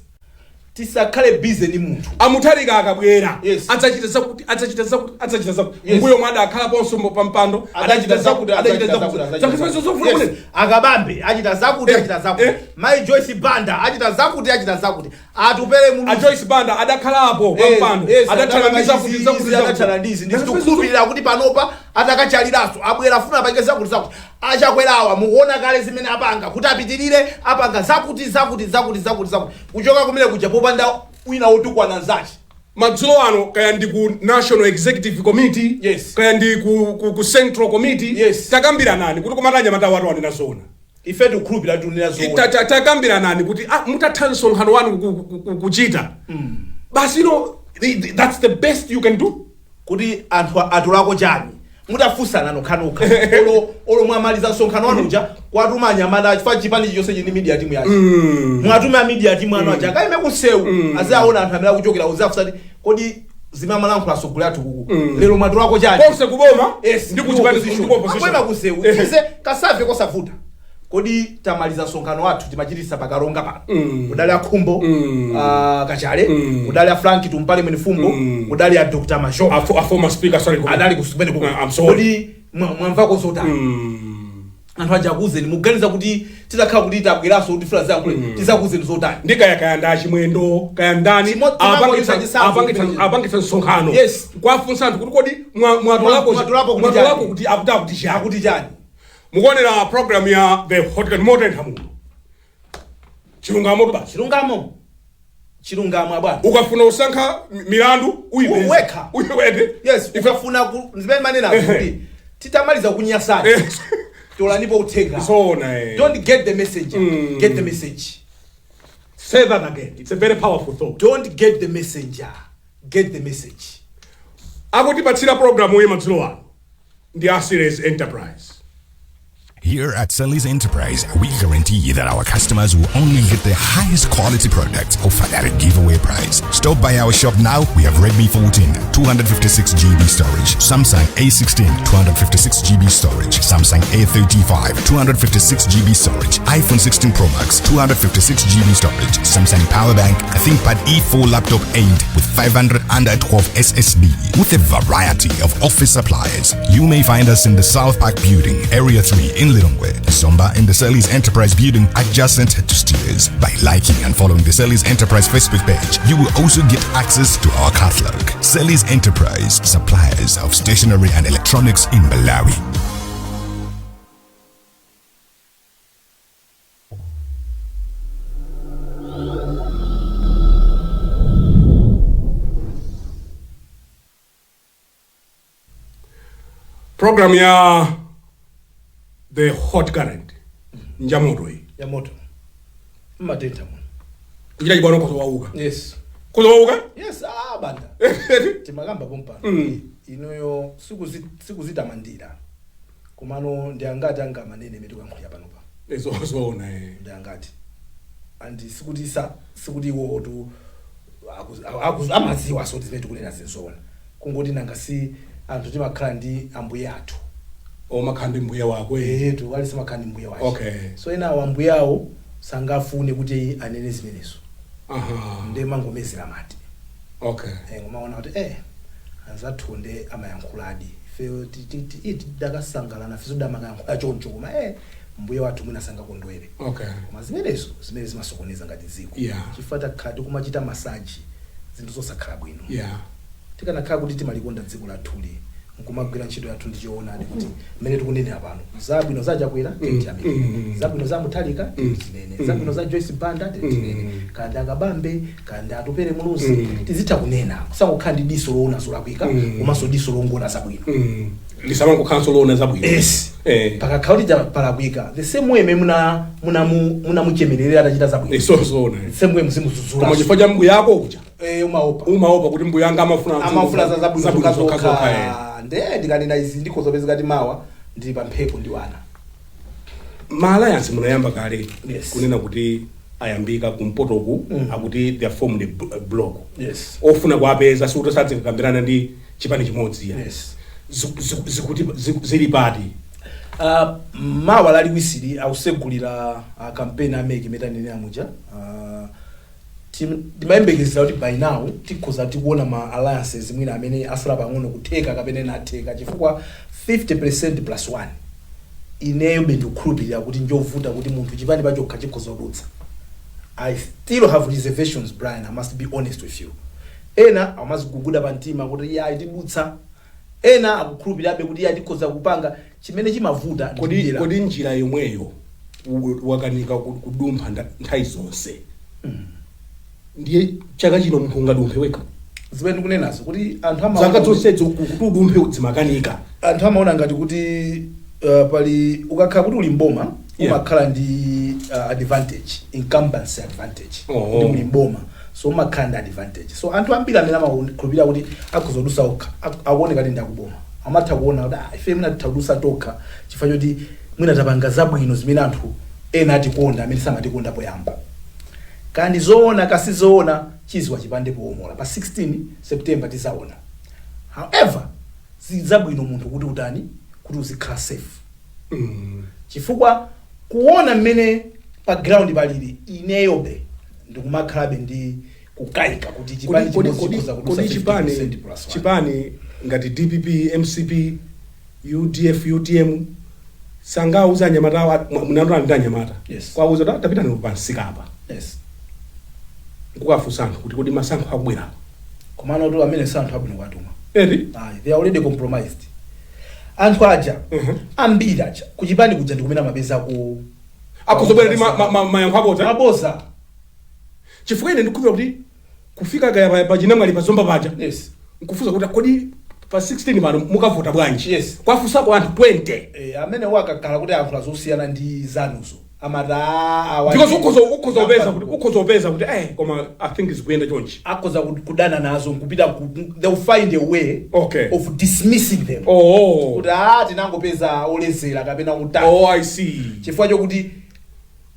Speaker 2: tisakhale busy ni munthu.
Speaker 1: Amutharika akabwera adzachita zakuti, adzachita zakuti, adzachita zakuti. Mbuyo mwada akhalaponso pampando,
Speaker 2: adachita zakuti,
Speaker 1: adachita zakuti,
Speaker 2: adachita
Speaker 1: zakuti
Speaker 2: zakuti.
Speaker 1: zofuna
Speaker 2: Yes.
Speaker 1: kunena.
Speaker 2: Akabambe achita zakuti, achita zakuti. Mai Joyce Banda achita zakuti, achita zakuti. Atupere
Speaker 1: A
Speaker 2: Muluzi.
Speaker 1: Joyce Banda adakhalapo pampando, adathala ndi zakuti, zakuti, zakuti.
Speaker 2: Adathala ndizi. Ndikukhulupirira kuti panopa atakachaliranso abwera afuna apange zakuti, zakuti. Achakwerawa mukuona kale zimene apanga, kuti apitirire apanga zakuti, zakuti, zakuti, zakuti, zakuti. Kuchoka kumene kuja popanda wina wotukwana nzachi.
Speaker 1: Madzulo ano, kaya ndi ku National Executive Committee, kaya ndi ku Central Committee, takambiranani kuti komata anyamata watu anena zona.
Speaker 2: Ife tikukhulupirira tunena zoona.
Speaker 1: Takambiranani kuti mutatha msonkhano wanu kuchita basi, no, that's the best you can do.
Speaker 2: Kuti anthu atulako chani, mutafunsana nokhanokha, olo mwamaliza msonkhano wanuja, kwatuma anyamata, chifukwa chipani chonse chili ndi media team yacho. Mwatume a media team anu aja akaime kunsewu, aziaona anthu amene akuchokera, uziafusa kuti kodi zimene amalankhula asogolera athu kuku lero mwatulako chani?
Speaker 1: Konse kuboma
Speaker 2: Yes,
Speaker 1: ndi kuchipani ndi ku opposition.
Speaker 2: Akwema kunsewu ize kasave kosavuta. Kodi tamaliza msonkhano wathu timachitisa pakaronga pano, kudali akhumbo Kachale, kudali a Frank Tumpale Mwenifumbo, kudali a Dr Majoka.
Speaker 1: A former speaker, sorry.
Speaker 2: Adali kusumene kuko.
Speaker 1: I'm sorry.
Speaker 2: Kodi mwamvako zotani? Anthu aja akuzeni, mukuganiza kuti titakhala kuti tabweranso kuti fula ziyankhule, tizakuuzeni zotani?
Speaker 1: Ndi kaya kaya nda Chimwendo, kaya ndani,
Speaker 2: timangolisa chisanzo.
Speaker 1: Apangitsa msonkhano kwafunsa anthu kuti kodi mwatolako
Speaker 2: Mwatolako kuti
Speaker 1: mwatolako
Speaker 2: chani?
Speaker 1: kuti akuti chani?
Speaker 2: Akuti chani?
Speaker 1: Mukuonera program ya The Hot Current, motentha muno, chilungamo tu basi.
Speaker 2: Chilungamo, chilungamo abwana.
Speaker 1: Ukafuna usankha milandu uyipeze.
Speaker 2: Wekha.
Speaker 1: Uyiwete.
Speaker 2: Yes, ukafuna zimene manena kuti titamaliza kunyasani, tolanipo uthenga.
Speaker 1: Zoona.
Speaker 2: Don't get the messenger, get the message.
Speaker 1: Say that again, it's a very powerful thought.
Speaker 2: Don't get the messenger, get the message.
Speaker 1: Akutipatsira program iyi madzulo ano ndi a Series Enterprise.
Speaker 3: Here at Sully's Enterprise, we guarantee that our customers will only get the highest quality products offered at a giveaway price. Stop by our shop now. We have Redmi 14, 256 GB storage, Samsung A16, 256 GB storage, Samsung A35, 256 GB storage, iPhone 16 Pro Max, 256 GB storage, Samsung Power Bank, a ThinkPad E4 laptop 8 with 512 SSD, with a variety of office supplies. You may find us in the South Park Building, Area 3 in Lilongwe, Zomba in the Selly's Enterprise Building adjacent to Steers. By liking and following the Selly's Enterprise Facebook page, you will also get access to our catalog. Selly's Enterprise, suppliers of stationery and electronics in Malawi.
Speaker 1: Program ya The Hot Current. Njamoto iyi.
Speaker 2: Ya moto, mmatentha muno.
Speaker 1: Kuchita chibwana ukhoza wauka.
Speaker 2: Yes.
Speaker 1: Khoza wauka.
Speaker 2: Yes, ah, Banda, timakamba pompano. Inuyo sikuzitamandira, komano ndi angati angamanene imene tikuyankhulira panopa?
Speaker 1: Zoona, eh.
Speaker 2: Ndi angati? Andi sikuti sikuti iwotu amadziwa soti zimene tikunena zinzoona, kungoti nanga si anthu timakhala ndi ambuye athu.
Speaker 1: Omakhala ndi mbuye wako, eh.
Speaker 2: Etu ali simakhala ndi mbuye wake. So ena ambuye awo sangafune kuti anene zimenezo. Ndi mangomezera mati. Ngomaona kuti anzathu nde amayankhuladi, ife tidakasangalala nafe zodamakayankhula choncho, koma mbuye wathu mwina sangakondwere. Koma zimenezo zimene zimasokoneza ngati dziko, chifukwa takhala tikumachita massage zinthu zosakhala bwino. Tikanakhala kuti timalikonda dziko lathuli nkumagwira ntchito yathu ndi choonadi, kuti mmene tikunenera pano, zabwino zachakwera tiyamike, zabwino za Muthalika tinene, zabwino za Joyce Banda tinene, kandi akabambe kandi Atupere Muluzi, tizitha kunena, kusangokhala ndi diso loona zolakwika komanso diso longona zabwino.
Speaker 1: Lisamangokhalanso loona zabwino.
Speaker 2: Yes. Pakakhala kuti palakwika, the same way imene munamuchemerera atachita zabwino,
Speaker 1: Zoona.
Speaker 2: the same way muzimudzudzula.
Speaker 1: Koma chifukwa cha mbuye ako kuja,
Speaker 2: umaopa.
Speaker 1: Umaopa kuti mbuye anga amafuna
Speaker 2: amafuna za zabwino
Speaker 1: zabwino zokhazokha, eh.
Speaker 2: zokhazokha. Nde ndikanena izi ndikhozopezeka kuti mawa ndili pa mphepo ndi wana.
Speaker 1: Ma alliance munayamba kale
Speaker 2: Yes.
Speaker 1: kunena kuti ayambika kumpotoku, akuti they are formed a block. Ofuna kuapeza sikuti sadzikakambirana ndi chipani chimodzi ya. Zikuti zili pati?
Speaker 2: Mawa laliwisiri ausegulira campaign a MEC imene tanenera muja. Timayembekezera kuti by now tikhoza tikuona ma alliances mwina amene asala pang'ono kutheka kapena ena atheka, chifukwa 50% plus 1 ineyo ndikukhulupirira kuti njovuta kuti munthu chipani pachokha chikhoza kudutsa. I still have reservations, Brian, I must be honest with you. Ena amaziguguda pa mtima kuti ya, tidutsa. Ena akukhulupirirabe kuti ya, tikhoza kupanga. Chimene chimavuta ndi
Speaker 1: Kodi
Speaker 2: kudyera.
Speaker 1: Kodi njira yomweyo wakanika kudumpha nthawi zonse, ndiye chaka chino munthu ungadumphe wekha?
Speaker 2: Zimene ndikunenazo kuti anthu amaona
Speaker 1: Zaka zonsezo kuti udumphe zimakanika.
Speaker 2: Anthu amaona ngati kuti pali ukakhala kuti uli mboma, umakhala ndi advantage, incumbency advantage, kuti uli mboma, so umakhala ndi advantage. So anthu ambiri amene amakhulupirira kuti akhoza kudusa okha akuoneka kuti ndi akuboma, amatha kuona kuti ah, ife mwina titha kudusa tokha chifukwa choti mwina tapanga zabwino zimene anthu ena atikonda amene samatikonda poyamba. Kandi zoona kasi zoona, chiziwa chipande powomola. Pa 16 September tizaona. However, zizabwino munthu kuti utani, kuti uzikhala safe, chifukwa kuona mmene pa ground palili, ineyobe ndikumakhalabe ndi kukayika kuti chipani chimodzi chikhoza kudusa
Speaker 1: Kodi chipani
Speaker 2: 50% plus one.
Speaker 1: Chipani ngati DPP, MCP, UDF, UTM sangauza anyamata, munatola ndi anyamata, kwauza kuti tapitani pansikapa nkukafunsa anthu kuti kodi masankho akubwerapo?
Speaker 2: Komano tu amene si anthu abwino kwatuma.
Speaker 1: Eti?
Speaker 2: Ayi, they are already compromised anthu aja. Ambiri aja kuchipani kuja ndikumene amapeza ku
Speaker 1: Akuzobwera ndi mayankho abodza.
Speaker 2: Maboza.
Speaker 1: Chifukwa ine ndikukhulupirira kuti kufika kaya pa chinamwali pa Zomba paja, nkufunsa kuti kodi pa 16 pano mukavota bwanji, kwafunsako anthu 20,
Speaker 2: amene wakakhala kuti ayankhula zosiyana ndi zanuzo amati "Ah, awa
Speaker 1: because ukhoza upeza kuti koma I think zikuyenda chonchi.
Speaker 2: Akhoza kudana nazo nkupita they will find a way of dismissing them, kuti ah, tinangopeza olezera kapena kutani,
Speaker 1: Oh, I see.
Speaker 2: Chifukwa chokuti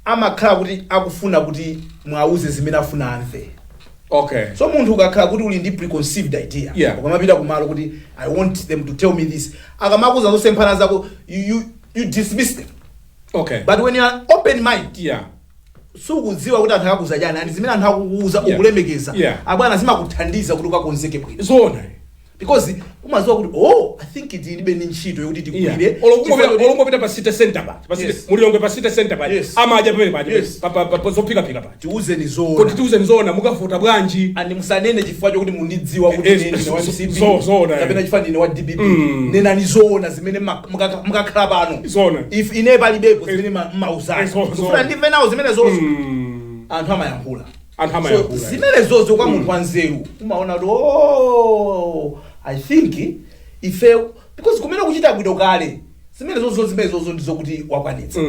Speaker 2: amakhala kuti akufuna kuti mwauze zimene afuna amve. So munthu ukakhala kuti uli ndi preconceived idea, ukamapita kumalo kuti I want them to tell me this, akamakuza zosemphana zako, you dismiss them. But when you are open mind, sukudziwa kuti anthu akakuza chani, and zimene anthu akukuuza ukulemekeza, abwana, zimakuthandiza kuti ukakonzeke bwino,
Speaker 1: Zoona.
Speaker 2: because umadziwa kuti oh, I think tilibe ndi ntchito yokuti tigwire.
Speaker 1: Olongopita pa city center mulilongwe pa city center pa, amadya pamene paja, zophikaphika pa,
Speaker 2: tiuzeni
Speaker 1: kuti
Speaker 2: zoona.
Speaker 1: Tiuzeni zoona, mukavota bwanji?
Speaker 2: And musanene chifukwa chokuti mundidziwa kuti ine ndine wa MCP
Speaker 1: zoona,
Speaker 2: kapena chifukwa ndine wa DPP. Nenani zoona zimene mukakhala pano.
Speaker 1: Zoona.
Speaker 2: If ine palibepo zimene mmauzana,
Speaker 1: Zoona.
Speaker 2: kufuna ndimve nawo zimene zozo. Anthu amayankhula.
Speaker 1: Anthu amayankhula.
Speaker 2: So zimene zozo kwa munthu wanzeru umaona kuti oh, I think ife, because kumene kuchita bwino kale Zimene zozo ndizokuti wakwanitsa.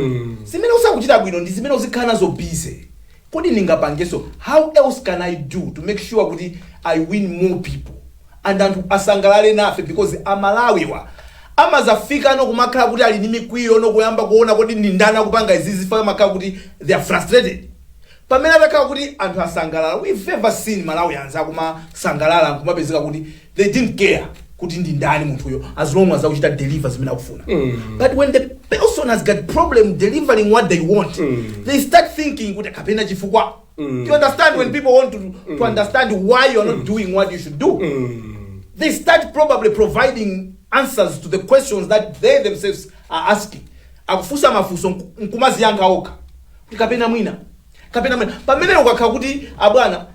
Speaker 2: Zimene usakuchita bwino ndi zimene uzikhala nazo busy. Kodi ndingapangenso, how else can I do to make sure kuti I win more people and anthu asangalale nafe? Because Amalawiwa amazafika no kumakhala kuti ali ndi mikwiyo, no kuyamba kuona kodi ndi ndani akupanga izizi, fa amakhala kuti they are frustrated. Pamene atakhala kuti anthu asangalala, we've ever seen Malawians akumasangalala, nkumapezeka kuti they didn't care kuti ndi ndani munthuyo, as long as akuchita deliver zimene akufuna. But when the person has got problem delivering what they want, they start thinking kuti kapena chifukwa. You understand, when people want to understand why you're not doing what you should do, they start probably providing answers to the questions that they themselves are asking. Akufunsa mafunso nkumaziyankha okha kuti kapena mwina, kapena mwina. Pamene ukakhala kuti abwana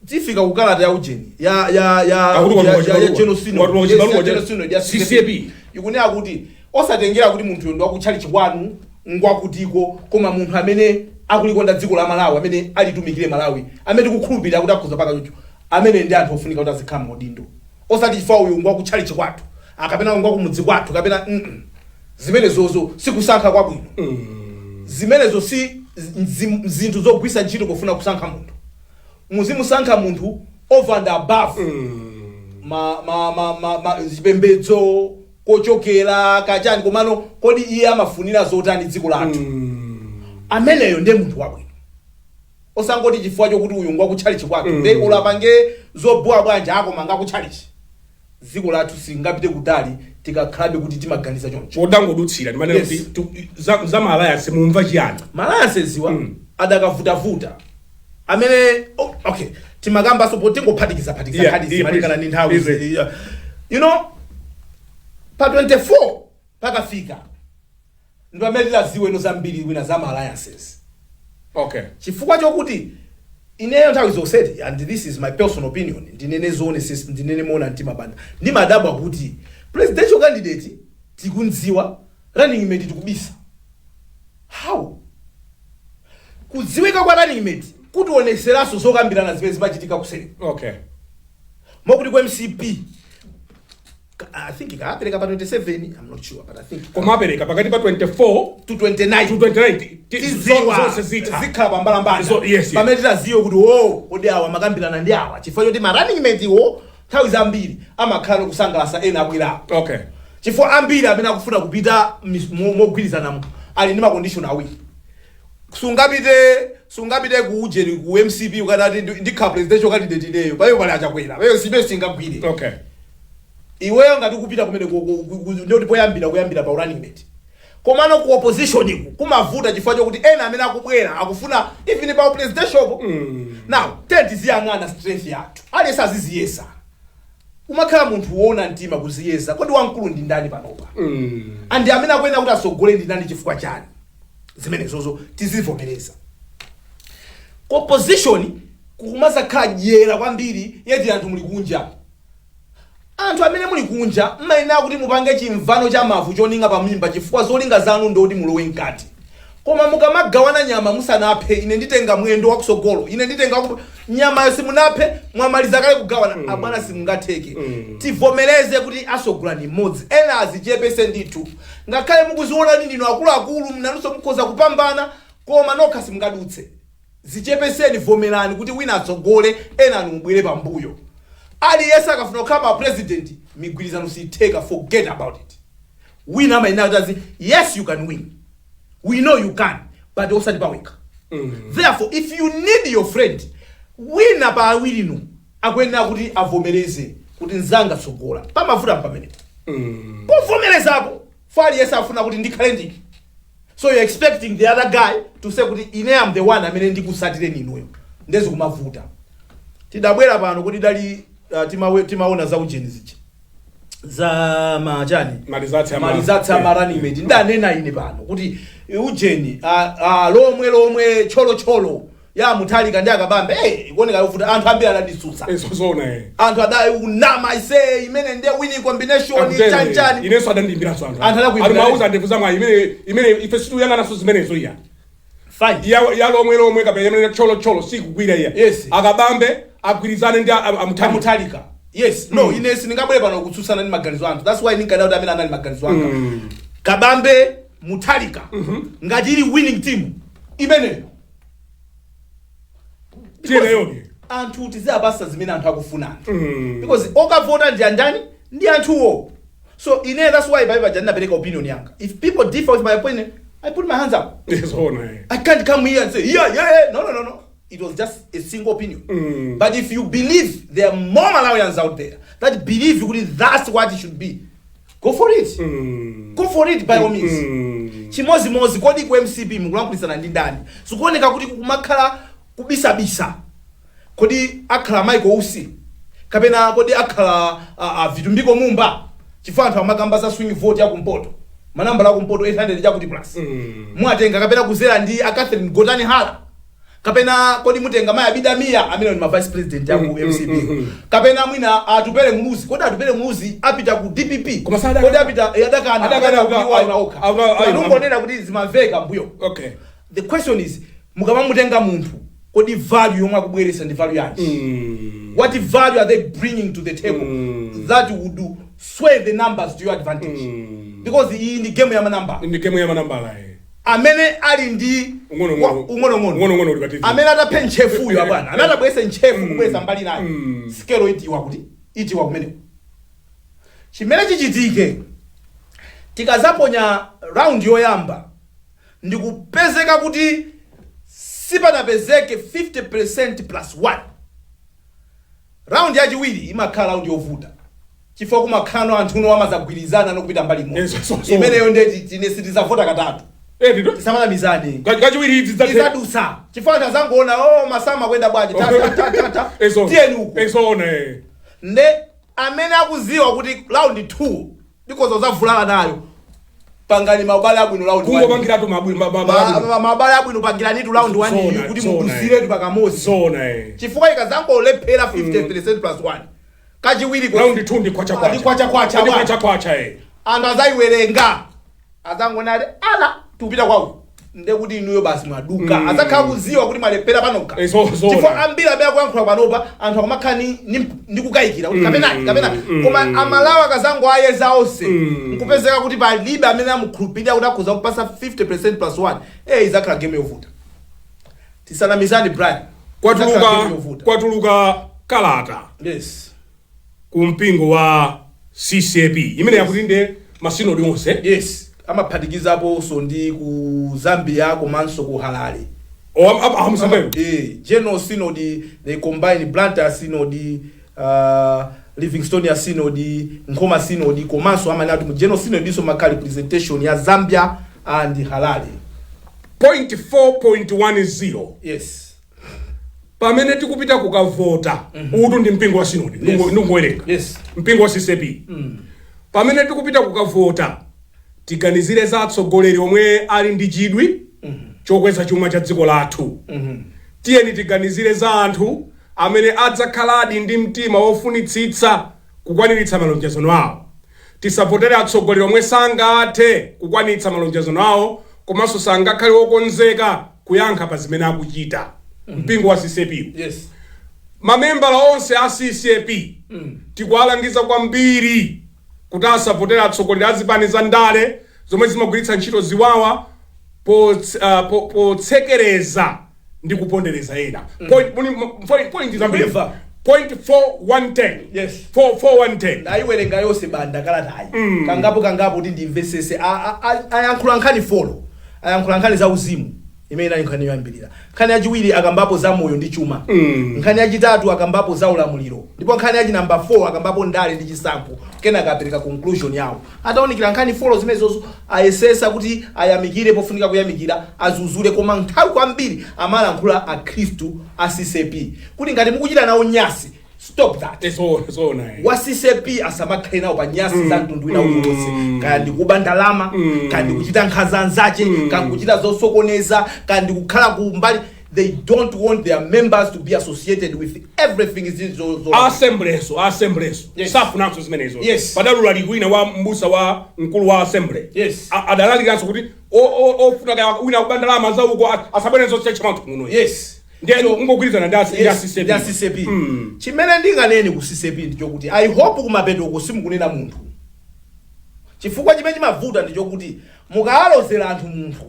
Speaker 2: tifika kukalata ya ujeni ya
Speaker 1: Akuti
Speaker 2: ya
Speaker 1: watu
Speaker 2: ya General Synod.
Speaker 1: watu
Speaker 2: Yes,
Speaker 1: chibaluwa
Speaker 2: ya General Synod ya
Speaker 1: CCAP.
Speaker 2: Ikunena kuti osatengera kuti munthu ndi wakutchali chikwanu, ngwakutiko, koma munthu amene akulikonda dziko la Malawi, amene alitumikire Malawi, amene tikukhulupirira kuti akhoza paka chocho, amene ndi anthu ofunika kuti azikhala maudindo, osati chifukwa uyu ngwakutchali chikwathu, akapena ngwakumudzi kwathu, kapena Zimene zozo sikusankha kwabwino. Zimenezo si zinthu zogwisa ntchito pofuna kusankha munthu. Muzimusankha munthu over and above ma zipembedzo, kochokera, kachani, komano kodi iye amafunira zotani dziko lathu? Ameneyo ndiye munthu wabwino, osangoti chifukwa chokuti uyu ngwakutchalichi kwathu, nde ulapange zobowa bwanji, akoma ngakutchalichi. Dziko lathu singapite kutali tikakhalabe kuti timaganiza choncho.
Speaker 1: Podangodutsira ndimanena
Speaker 2: Yes.
Speaker 1: kuti za ma alliance mumva chiyani?
Speaker 2: Ma alliances wa adakavutavuta amene, oh, okay, timakambaso po tingophatikiza phatikiza nkhani zimalikana ndi nthawi.
Speaker 1: Please.
Speaker 2: Yeah. Pa 24 pakafika ndi pamene tilaziweno zambiri wina za ma alliances, chifukwa chokuti ineyo nthawi zonseti, and this is my personal opinion, ndinene zoone sis, ndinene moona mtima banda, ndimadabwa kuti presidential candidate tikundziwa, running mate tikubisa. How? Kudziwika kwa running mate kutioneseranso zokambirana zimene zimachitika kuseri, mokuti ku MCP I think kaapereka pa 27, I'm not sure, but I think
Speaker 1: Koma apereka pakati pa 24
Speaker 2: to 29.
Speaker 1: To 29
Speaker 2: Tiziwa.
Speaker 1: Zonse zitha.
Speaker 2: Zikhala pambalambanda.
Speaker 1: Yes.
Speaker 2: Pamene titaziwe kuti o, kodi awa makambirana ndi awa, chifukwa choti ma running mate iwo nthawi zambiri amakhala kusangalasa ena abwerapo, chifukwa ambiri amene akufuna kupita mogwirizanamo ali ndi ma condition awiri. Sungapite ku ujeni, ku MCP, ukanati ndikhala presidential candidate ineyo, payo pali Achakwera, payo sibe singagwire. Iweyo ngati ukupita kumene ndiyoti poyambira kuyambira pa running mate. Komano ku opposition iku kumavuta chifukwa chokuti ena amene akubwera akufuna even pa presidential po. Now tenti ziyang'ana strength yathu, aliyense aziziyesa. Umakhala munthu woona mtima kuziyesa, kodi wamkulu ndi ndani panopa andi amene akuyenera kuti asogole ndi ndani, chifukwa chani? Zimenezozo tizivomereza. Ku opposition kukumazakhala dyera kwambiri, yeti anthu muli kunja. Anthu amene muli kunja mmayenera kuti mupange chimvano cha mavu choninga pamimba, chifukwa zolinga zanu ndoti mulowe mkati. Koma mukamagawana nyama musanaphe, ine nditenga mwendo wakusogolo, ine nditenga nyamayo simunaphe, mwamaliza kale kugawana. Abwana, simungatheke. Tivomereze kuti asogola ni mmodzi, ena azichepese ndithu. Ngakhale mukuziona ndinu akuluakulu, mnanunso mukhoza kupambana, koma nokha simungadutse. Zichepeseni, vomerani kuti wina atsogole, ena anu mubwere pambuyo. Aliyense akafuna kukhala pa president, migwirizano siyitheka, forget about it. Wina amayenera kuti azi, yes, you can win, we know you can, but osati pawekha. Therefore, if you need your friend, wina pa awirinu akuyenera kuti avomereze kuti mzanga tsogola. Pamavuta pamenepo povomerezapo fo aliyense afuna kuti ndikhale ndiki. So you're expecting the other guy to say kuti ine am the one amene ndikusatireni inuyo, ndezi kumavuta. Tidabwera pano kuti dali timaona za ujeni zija za machani.
Speaker 1: Malizatsi ama-
Speaker 2: Malizatsi ama running mate. Ndanena ine pano kuti ujeni lomwe lomwe tcholo ya Muthalika ndi Akabambe, hey, ikuoneka yovuta. Anthu ambiri adanditsutsa.
Speaker 1: Zona.
Speaker 2: Anthu adai unama ise imene ndiye winning combination, chanchani.
Speaker 1: Inenso adandiyimbiranso anthu.
Speaker 2: Anthu adakuyimbira.
Speaker 1: Ati mauza ndevu zamwayi imene ife situyang'ananso zimenezo iya.
Speaker 2: Fine.
Speaker 1: Ya lomwe lomwe kapena imene tcholo tcholo sikugwira iya. Akabambe agwirizane ndi Amuthalika.
Speaker 2: Amuthalika, yes. No, ine sindingabwere pano kutsutsana ndi maganizo anthu. That's why ndinkada kuti amene anali maganizo anga. Kabambe, Mutharika, ngati ili winning team imeneyo.
Speaker 1: Tiyeneyoni.
Speaker 2: Anthu tiziyapasa zimene anthu akufuna anthu, because okavota ndi andani? Ndi anthuwo. So ine, that's why paipa ndinapereka opinion yanga. If people differ with my opinion, I put my hands up.
Speaker 1: Zoona.
Speaker 2: I can't come here and say, Yeah." No, no, no, no. It was just a single opinion. But if you believe there are more Malawians out there that believe kuti that's what it should be, go for it. Go for it by all means. Chimozimozi, kodi ku MCP mukulankhulitsana ndi ndani? Zikuoneka kuti kumakhala kubisabisa. Kodi akhala Michael Usi kapena kodi akhala Vitumbiko Mumba? Chifukwa anthu amakamba za swing vote yakumpoto, manambala akumpoto 800 chakuti plus, mwatenga kapena kuzera ndi a Catherine Gotani Hala, kapena kodi mutenga mayi Abida Mia amene ni ma vice president aku MCP, kapena mwina Atupele Muluzi? Kodi Atupele Muluzi apita ku DPP?
Speaker 1: Koma sadakana.
Speaker 2: Kodi apita adakana?
Speaker 1: Adakana.
Speaker 2: Kuti iwo okha. Anongonena kuti zimamveka mbuyo. The question is, mukamamutenga munthu, kodi value yomwe akubweretsa ndi value yanji? What value are they bringing to the table that would sway the numbers to your advantage? Because iyi ndi game ya manamba.
Speaker 1: Ndi game ya manambala.
Speaker 2: Amene ali ndi
Speaker 1: Ung'ono-ng'ono.
Speaker 2: Ung'ono-ng'ono.
Speaker 1: Ung'ono-ng'ono uli pa TV.
Speaker 2: Amene ataphe ntchefuyo, abwana, amene atabweretse ntchefu kubweza mbali nayo, sikelo itiwa kuti itiwa kumeneko. Chimene chichitike, tikazaponya round yoyamba ndikupezeka kuti sipanapezeke 50% plus 1, round yachiwiri imakhala round yovuta, chifukwa kumakhala anthu uno amazagwirizana nokupita mbali imodzi.
Speaker 1: Yes, so.
Speaker 2: Imeneyo ndeti tine sitizavota katatu.
Speaker 1: Tito.
Speaker 2: Tisamanamizane.
Speaker 1: Kachiwiri idzi dzathe.
Speaker 2: Izadusa, chifukwa anthu azangoona, "Oh, masama kwenda bwanji? Ta, ta, ta, ta, ta." Tiyeni uku.
Speaker 1: Ezona.
Speaker 2: Nde amene akuziwa kuti round 2 ndikoza zavulala nayo, pangani mabale abwino round 1.
Speaker 1: Kungopangiratu
Speaker 2: Mabale abwino, pangiranitu round 1
Speaker 1: Zona,
Speaker 2: kuti
Speaker 1: zona,
Speaker 2: mudusiretu pakamozi,
Speaker 1: Zona.
Speaker 2: chifukwa ikazangolephera 50% plus 1 kachiwiri
Speaker 1: Round 2 ndi kwacha kwacha.
Speaker 2: Ndi kwacha kwacha,
Speaker 1: Ndi
Speaker 2: bwana.
Speaker 1: kwacha kwacha.
Speaker 2: Anthu azayiwerenga, azangona ati ala tikupita kwawo, nde kuti inuyo basi mwaduka. Azakhala kuziwa kuti mwalephera panokha.
Speaker 1: Zona.
Speaker 2: Chifukwa ambiri amene akuyankhula panopa, anthu akumakhala ni kukayikira kuti kapena kapena, koma Amalawi akazango ayeza onse, nkupezeka kuti palibe amene amukhulupirira kuti akhoza kupasa 50% plus 1, izakhala game yovuta. Tisanamizani, Brian. Izakhala game yovuta.
Speaker 1: Kwatuluka kalata ku mpingo wa CCAP imene yakuti nde masinodi onse.
Speaker 2: Yes, amaphatikizaponso ndi ku Zambia komanso ku Harare.
Speaker 1: Amusambeyo.
Speaker 2: General Synod, they combine Blantyre Synod, Livingstonia Synod, Nkhoma Synod, komanso amene ati mu General Synod iso makhala representation ya Zambia and Harare.
Speaker 1: Point 4.10. Pamene tikupita kukavota, utu ndi mpingo wa sinodi. Ndingowerenga. Mpingo wa CCAP: pamene tikupita kukavota, tiganizire za atsogoleri omwe ali ndi chidwi chokweza chuma cha dziko lathu. Tiyeni tiganizire za anthu amene adzakhaladi ndi mtima wofunitsitsa kukwaniritsa malonjezano awo. Tisavotere atsogoleri omwe sangathe kukwaniritsa malonjezano awo komanso sangakhale wokonzeka kuyankha pa zimene akuchita. Mpingo wa CCAP. Mamembala onse a CCAP tikuwalangiza kwambiri kuti asavotere atsogoleri a zipani za ndale zomwe zimagwiritsa ntchito ziwawa potsekereza ndi kupondereza ena. Point zambiri.
Speaker 2: Ndikuimva.
Speaker 1: Point 4110. 44110.
Speaker 2: Ndayiwerenga yonse banda kalatayi kangapo kangapo kuti ndimvesese. Ayankhula nkhani four. Ayankhula nkhani za uzimu imene inali nkhani yoyambirira. Nkhani yachiwiri akambapo za moyo ndi chuma. Nkhani yachitatu akambapo za ulamuliro, ndipo nkhani yachi namba 4 akambapo ndale ndi chisankho. Kenaka apereka conclusion yawo ataonikira nkhani four zimenezozo. Ayesesa kuti ayamikire pofunika kuyamikira, azuzule, koma nthawi kwambiri amalankhula akhristu a CCAP kuti ngati mukuchita nawo nyasi, stop that.
Speaker 1: Zona.
Speaker 2: Wa CCAP asamakhale nawo pa nyasi za mtundu wina uliwonse, kaya ndikuba ndalama, kaya ndikuchita nkhanza anzache, kaya ndikuchita zosokoneza, kaya ndikukhala kumbali. They don't want their members to be associated with everything is zo
Speaker 1: Assembleso safunanso zimenezo. Padalula wina wa mbusa wa mkulu wa assembly. Adalalikanso kuti ofuna kaya wina kuba ndalama za uko asabwerenso church mount muno. Ndiye ngogwirizana ndi
Speaker 2: Yes, ndi
Speaker 1: CCAP.
Speaker 2: CCAP. Chimene ndinganene ku CCAP ndichokuti I hope kumapeto uko simukunena munthu, Chifukwa chimene chimavuta ndi chokuti mukaalozera anthu munthu,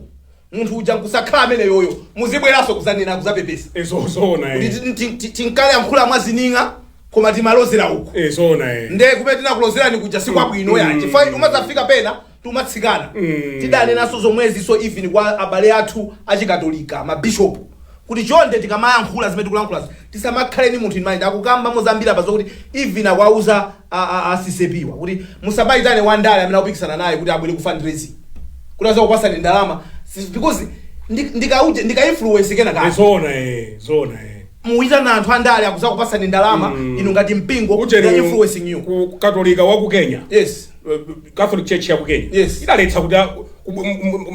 Speaker 2: munthu uja nkusakhala amene yoyo, muzibweranso kuzanena, kuzapepesa
Speaker 1: Zona.
Speaker 2: kuti tinkayankhula mwazininga koma timalozera uku.
Speaker 1: Zona.
Speaker 2: Nde kumene tinakulozerani kuja sikwabwino ya, chifukwa umadzafika pena tumatsikana. Tidanenanso zomwezi, so even kwa abale athu achikatolika, mabishopu, kuti chonde tikamayankhula zimene tikulankhula tisamakhaleni munthu in mind. Akukamba mozambira pa zokuti even akuauza asisepiwa kuti musamayitane wandale amene akupikisana naye kuti abwere ku fundraising kuti azakupasani ndalama, because ndikauje ndika influence kena kake.
Speaker 1: Zona.
Speaker 2: Muyitana anthu andale akuzakupasani ndalama, inu ngati mpingo
Speaker 1: Ucheni
Speaker 2: they are influencing you.
Speaker 1: Ku Katolika wa ku Kenya, Catholic Church ya ku Kenya, idaletsa kuti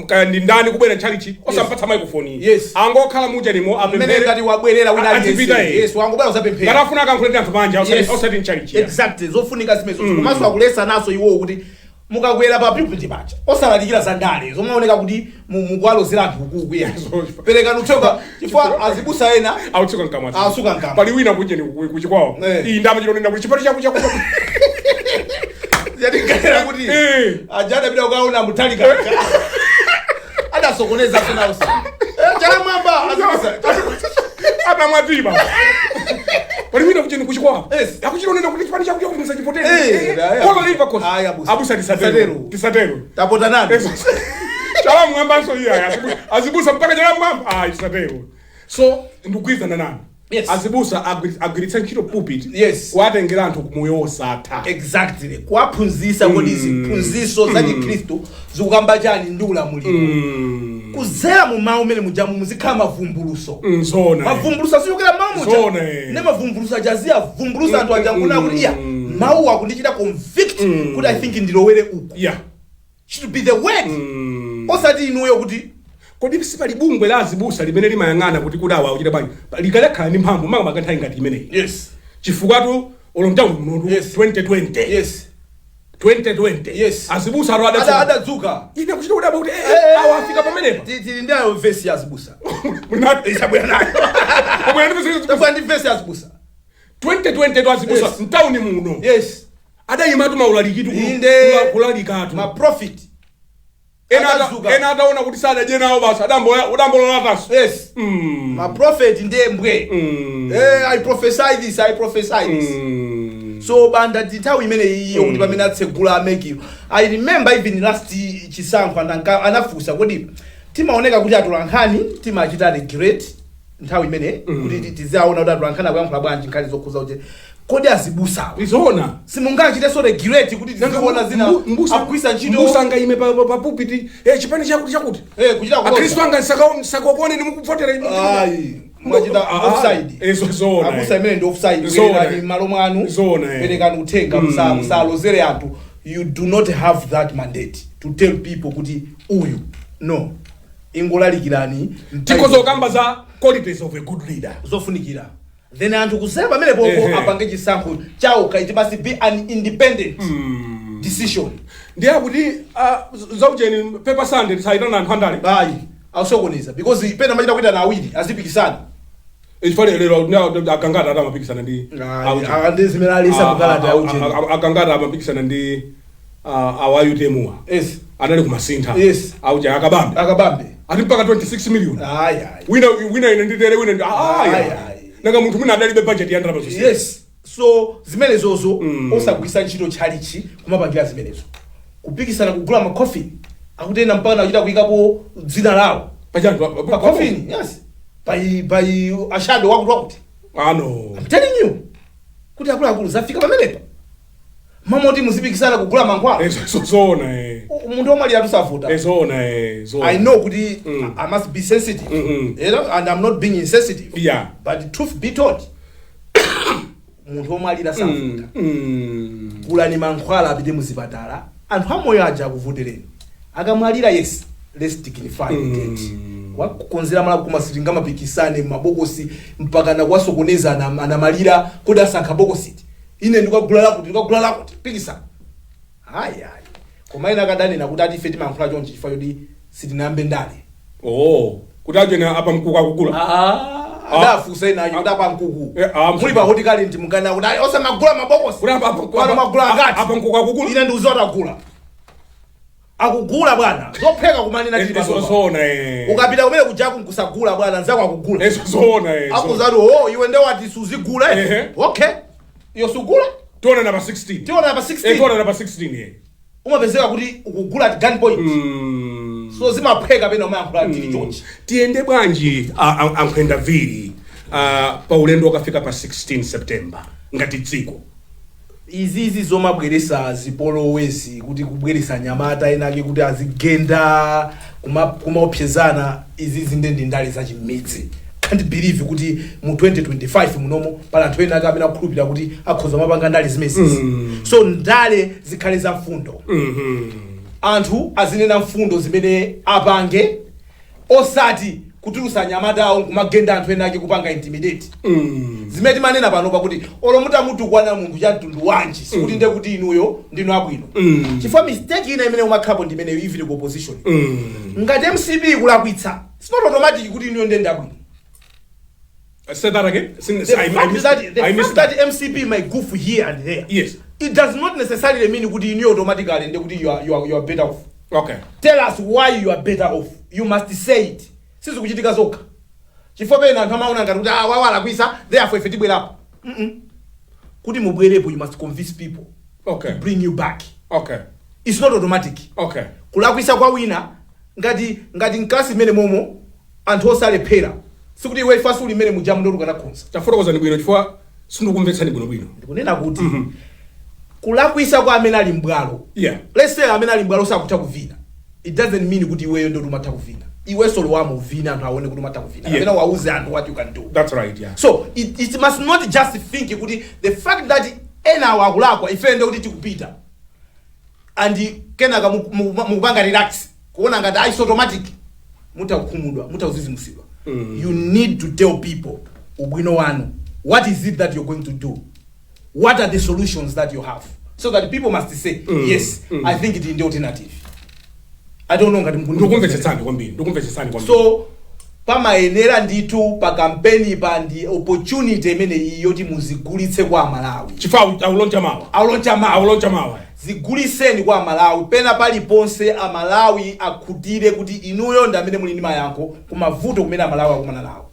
Speaker 1: kaya ndi ndani kubwera ntchalichi osampatsa microphone. Angokhala muchenimo,
Speaker 2: mmene
Speaker 1: apemphere.
Speaker 2: Ngati wabwerera wina
Speaker 1: Azipita.
Speaker 2: aliyense. Yes, wangobwera uzapemphera.
Speaker 1: Ngati afuna akankhule ndi anthu panja, osati ntchalichi.
Speaker 2: Exactly, zofunika zimenezo. Komanso akulesa naso iwowo kuti mukakwera pa pulpit paja osalalikira za ndale zomaoneka kuti mukuwalozera anthu ukuku ya. Perekani uthenga, chifukwa azibusa ena
Speaker 1: Autsuka mkamwa.
Speaker 2: Autsuka mkamwa.
Speaker 1: Pali wina kunjeni kuchikwawo, iyi ndamachilonena kuti chipati chaku chaku.
Speaker 2: Yatingalera kuti aja adapita kukaona Mutharika adasokoneza sonausa chalamwamba azibusa.
Speaker 1: Atamwatima pali wina kucheni kuchikwawo, akuchilonena kuti chipani chaku chaku musachipotere. Kolo liva kosi.
Speaker 2: Aya, abusa.
Speaker 1: Abusa, tisatero.
Speaker 2: Tisatero.
Speaker 1: Tisatero.
Speaker 2: Tapota nani?
Speaker 1: Chalamwambanso iya, azibusa mpaka chalamwamba, ah, tisatero. So ndikugwirizana nanu. Azibusa agwiritse ntchito pulpit kuwatengera anthu kumoyo wosatha.
Speaker 2: Exactly, kuwaphunzitsa kodi ziphunziso za Chikhristu zikukamba chani ndi ulamuliro, kuzera mu mawu umene mujamu muzikhala mavumbuluso.
Speaker 1: Zona.
Speaker 2: Mavumbuluso asichokera mawu muja.
Speaker 1: Zona.
Speaker 2: Ne mavumbuluso aja aziyavumbulusa anthu aja nkuna kuti iya, mawu akundichita convict kuti I think ndilowere uku. Should be the word, osati inuyo kuti
Speaker 1: Kodi sipali bungwe la azibusa limene limayang'ana kuti awa akuchita bwanji? Likalakhala ndi mphamvu makamaka nthawi ngati imeneyi, chifukwatu olo mtawuni munotu, 2020, 2020, azibusa alo
Speaker 2: Ada adadzuka.
Speaker 1: Ine kuchita kudabwa kuti awa afika pamenepa.
Speaker 2: Tili ndi ayo vesi ya azibusa.
Speaker 1: Isabwera nayo. Abwera ndi vesi.
Speaker 2: Tabwera ndi vesi ya azibusa.
Speaker 1: 2020 to azibusa mtawuni muno adayimatu maulalikitu,
Speaker 2: Inde.
Speaker 1: kulalikatu.
Speaker 2: Maprofit
Speaker 1: Ena
Speaker 2: adadzuka.
Speaker 1: Ena ataona kuti sadadye nawo basi adambolola
Speaker 2: Yes, maprofeti ndiye mbwe. I prophesy this, I prophesy this. So Banda, ndi nthawi imene iyo kuti pamene atsegula a MEC, I remember even last chisankho anafunsa kuti timaoneka kuti atolankhani timachita regulate nthawi imene kuti tiziaona kuti atolankhani akuyankhula bwanji nkhani zokhuza kuti kodi azibusawo
Speaker 1: Izona.
Speaker 2: simungachitenso regulate kuti tiziona zina akugwisa ntchito.
Speaker 1: Mbusa angaime pa pulpit, chipani chakuti chakuti,
Speaker 2: kuchita kuloza.
Speaker 1: Akhristu anga nsakokone nimukuvotera.
Speaker 2: Ayi, mwachita offside.
Speaker 1: Izo zona.
Speaker 2: Abusa, imene ndi offside.
Speaker 1: Zona.
Speaker 2: Bwererani m'malo mwanu.
Speaker 1: Zona.
Speaker 2: Perekani uthenga, musalozere anthu. You do not have that mandate to tell people kuti uyu no, ingolalikirani.
Speaker 1: Tikhoza kukamba za qualities of a good leader.
Speaker 2: Zofunikira, then anthu kusera pamene popo apange chisankho chawo. It must be an independent decision.
Speaker 1: Ndiye akuti zaucheni paper Sunday tisayitana anthu andale.
Speaker 2: Ayi, akusokoneza because pena machita kuitana awiri azipikisana.
Speaker 1: Chifukwa lero Agangata ati amapikisana ndi aucheni.
Speaker 2: Ndi zimene alisa kukalata aucheni.
Speaker 1: Agangata amapikisana ndi awa UTM wa anali kumasintha. Aucha Akabambe.
Speaker 2: Akabambe.
Speaker 1: Ati mpaka 26 million.
Speaker 2: Ayi, ayi.
Speaker 1: Wina wina ine nditere, wina
Speaker 2: Ayi,
Speaker 1: aya.
Speaker 2: Ayi.
Speaker 1: Nanga munthu mwina adalibe budget ya ndalama zonse.
Speaker 2: Yes, so zimenezozo osagwisa ntchito tchalichi kumapangira zimenezo, kupikisana kugula macoffin, akutena mpaka nachita kuyikapo dzina lawo
Speaker 1: Pachani?
Speaker 2: Pa coffin, yes, by ashado wakuti wakuti.
Speaker 1: Ano.
Speaker 2: I'm telling you kuti akuluakulu zafika pamenepa mamoti muzipikisana kugula mankhwala.
Speaker 1: Zona.
Speaker 2: Munthu omwe ali tusavota.
Speaker 1: Zona, zona.
Speaker 2: I know kuti I must be sensitive, and I'm not being insensitive, but truth be told, munthu omwe alira savuta. Gulani mankhwala apite muzipatala, anthu amoyo aja akuvotereni. Akamwalira, yes, let's dignify the dead, wakukonzera mala, koma sitingamapikisane mabokosi mpaka nakuwasokoneza anamalira kodi asankha bokositi, ine ndikagula lakuti, ndikagula lakuti, pikisana, ayi, ayi. Koma ena akadanena kuti ati ife timayankhula chonchi chifukwa choti sitinayambe ndale.
Speaker 1: Oh, kuti achena apa mkuku akugula.
Speaker 2: Adafunsa ena achi kuti apa mkuku muli pa Hot Current mukana kuti ayi, osamagula mabokosi.
Speaker 1: Kuti apa
Speaker 2: Pano magula angati?
Speaker 1: Apa mkuku akugula.
Speaker 2: Ine ndiuziwa atagula. Akugula, bwana, zopheka kumanena tili panopa.
Speaker 1: Zoona, eh.
Speaker 2: Ukapita kumene kujaku nkusagula, bwana, nzako akugula.
Speaker 1: Zoona, eh.
Speaker 2: Akuzati, "Oh, iwe nde wati suzigula?"
Speaker 1: Ehe.
Speaker 2: Okay, iyo sugula.
Speaker 1: Tiona pa 16.
Speaker 2: Tiona pa 16.
Speaker 1: Tiona pa 16, eh.
Speaker 2: Umapezeka kuti ukugula at gunpoint. So zimaphweka pena umayankhula tili chonchi.
Speaker 1: Tiyende bwanji, ankhwenda vili, pa ulendo wakafika pa 16 September ngati dziko?
Speaker 2: Izizi zomabweresa zipolowezi, kuti kubweresa nyamata enake kuti azigenda kumaopsezana, izizi nde ndi ndale zachimidzi. Can't believe kuti mu 2025 munomo pala anthu ena ake amene akukhulupirira kuti akhoza mapanga ndale zimezizi. So ndale zikhale za mfundo. Anthu azinena mfundo zimene apange, osati kutulusa nyamata awo nkumagenda anthu ena ake, kupanga intimidate. Zimene timanena pano pakuti olo mutamutukwana munthu cha mtundu wanji, sikuti nde kuti inuyo ndinu abwino. Chifukwa mistake ina imene umakhalapo ndi imeneyo, even ku opposition. Ngati MCP ikulakwitsa, it's not automatic kuti inuyo ndende abwino.
Speaker 1: Say that again. Since
Speaker 2: The
Speaker 1: I
Speaker 2: fact
Speaker 1: missed
Speaker 2: that, the
Speaker 1: I missed
Speaker 2: fact that MCP might goof here and there, it does not necessarily mean kuti inuyo automatically nde kuti you are better off. Tell us why you are better off. You must say it. Sizikuchitika zokha, chifukwa pena anthu amaona ngati kuti, ah, wawa alakwisa, therefore ife tibwerapo. Kuti mubwerepo, you must convince people to bring you back. It's not automatic. Kulakwisa kwa wina, ngati mklasi imene momo anthu osalephera, sikuti iwe ifasi uli mmene mujamu ndoti ukanakhonza.
Speaker 1: Tafotokozani bwino, chifukwa sindikukumvetsani bwinobwino.
Speaker 2: Ndikunena kuti kulakwisa kwa amene ali mbwalo, let's say amene ali mbwalo sakutha kuvina, it doesn't mean kuti iweyo ndoti umatha kuvina. Iwenso lowamo uvina, anthu aone kuti umatha kuvina, kapena wauze anthu what you can do.
Speaker 1: That's right, yeah.
Speaker 2: So it must not just think kuti the fact that ena awo akulakwa, ife nde kuti tikupita, and kenaka mukupanga relax kuona ngati ah, it's automatic. Mutakukhumudwa, mutakuzizimusidwa. You need to tell people ubwino wanu. What is it that you're going to do? What are the solutions that you have, so that people must say, "Yes, I think it is the alternative." I don't know ngati
Speaker 1: Ndikumvetsetsani kwambiri, ndikumvetsetsani kwambiri.
Speaker 2: So pamayenera ndithu pa kampeni pa ndi opportunity imene yoti muzigulitse kwa Amalawi.
Speaker 1: Chifukwa aulauncha mawa.
Speaker 2: Aulauncha mawa.
Speaker 1: Aulauncha mawa.
Speaker 2: Ziguliseni kwa Amalawi pena paliponse. Amalawi akhutire kuti inuyo ndi amene muli ndi mayankho kumavuto kumene Amalawi akumana nawo.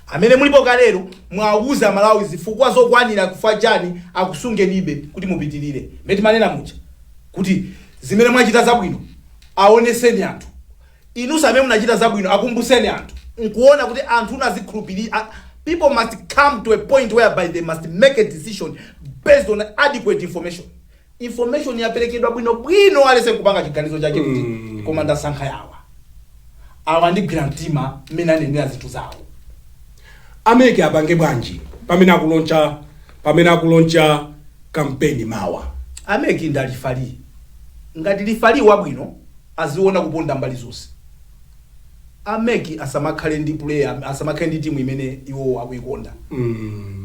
Speaker 2: Amene mulipo kalero, mwauza Amalawi zifukwa zokwanira kufa chani akusungenibe kuti mupitirire. Mmene timanena muja kuti zimene mwachita zabwino aoneseni anthu, inunso amene munachita zabwino akumbuseni anthu, nkuona kuti anthu unazikhulupirira. People must come to a point whereby they must make a decision based on adequate information. Information yaperekedwa bwinobwino, alese kupanga chiganizo chake kuti, "Koma ndasankha yawa, awa ndigwira mtima mmene anenera zinthu zawo."
Speaker 1: A MEC apange bwanji pamene akulauncha kampeni mawa?
Speaker 2: A MEC ndi referee. Ngati referee wabwino aziona kuponda mbali zonse. A MEC asamakhale ndi player, asamakhale ndi timu imene iwowo akuikonda.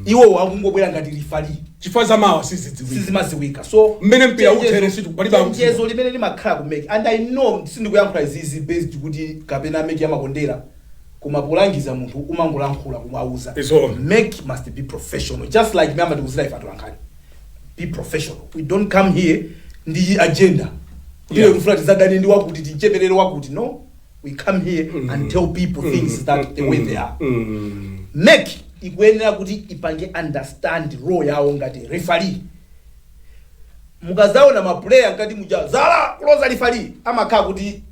Speaker 2: Iwowo akungobwera ngati referee.
Speaker 1: Chifukwa zamawa sizidziwika.
Speaker 2: Sizimaziwika, so
Speaker 1: Mmene mpira uthere palibe akudziwa.
Speaker 2: Chenjezo limene limakhala ku MEC, and I know sindikuyankhula izizi based kuti kapena MEC amakondera, koma polangiza munthu umangolankhula kumauza.
Speaker 1: Izona.
Speaker 2: MEC must be professional, just like mama tikuzira ife atolankhani, be professional. We don't come here ndi agenda kuti kufuna tizadani ndi wakuti, tinchemerere wakuti. No, we come here and tell people things that the way they are. MEC ikuyenera kuti ipange understand role yawo ngati referee. Mukazaona maplayer ngati muja zala kuloza referee, amakhala kuti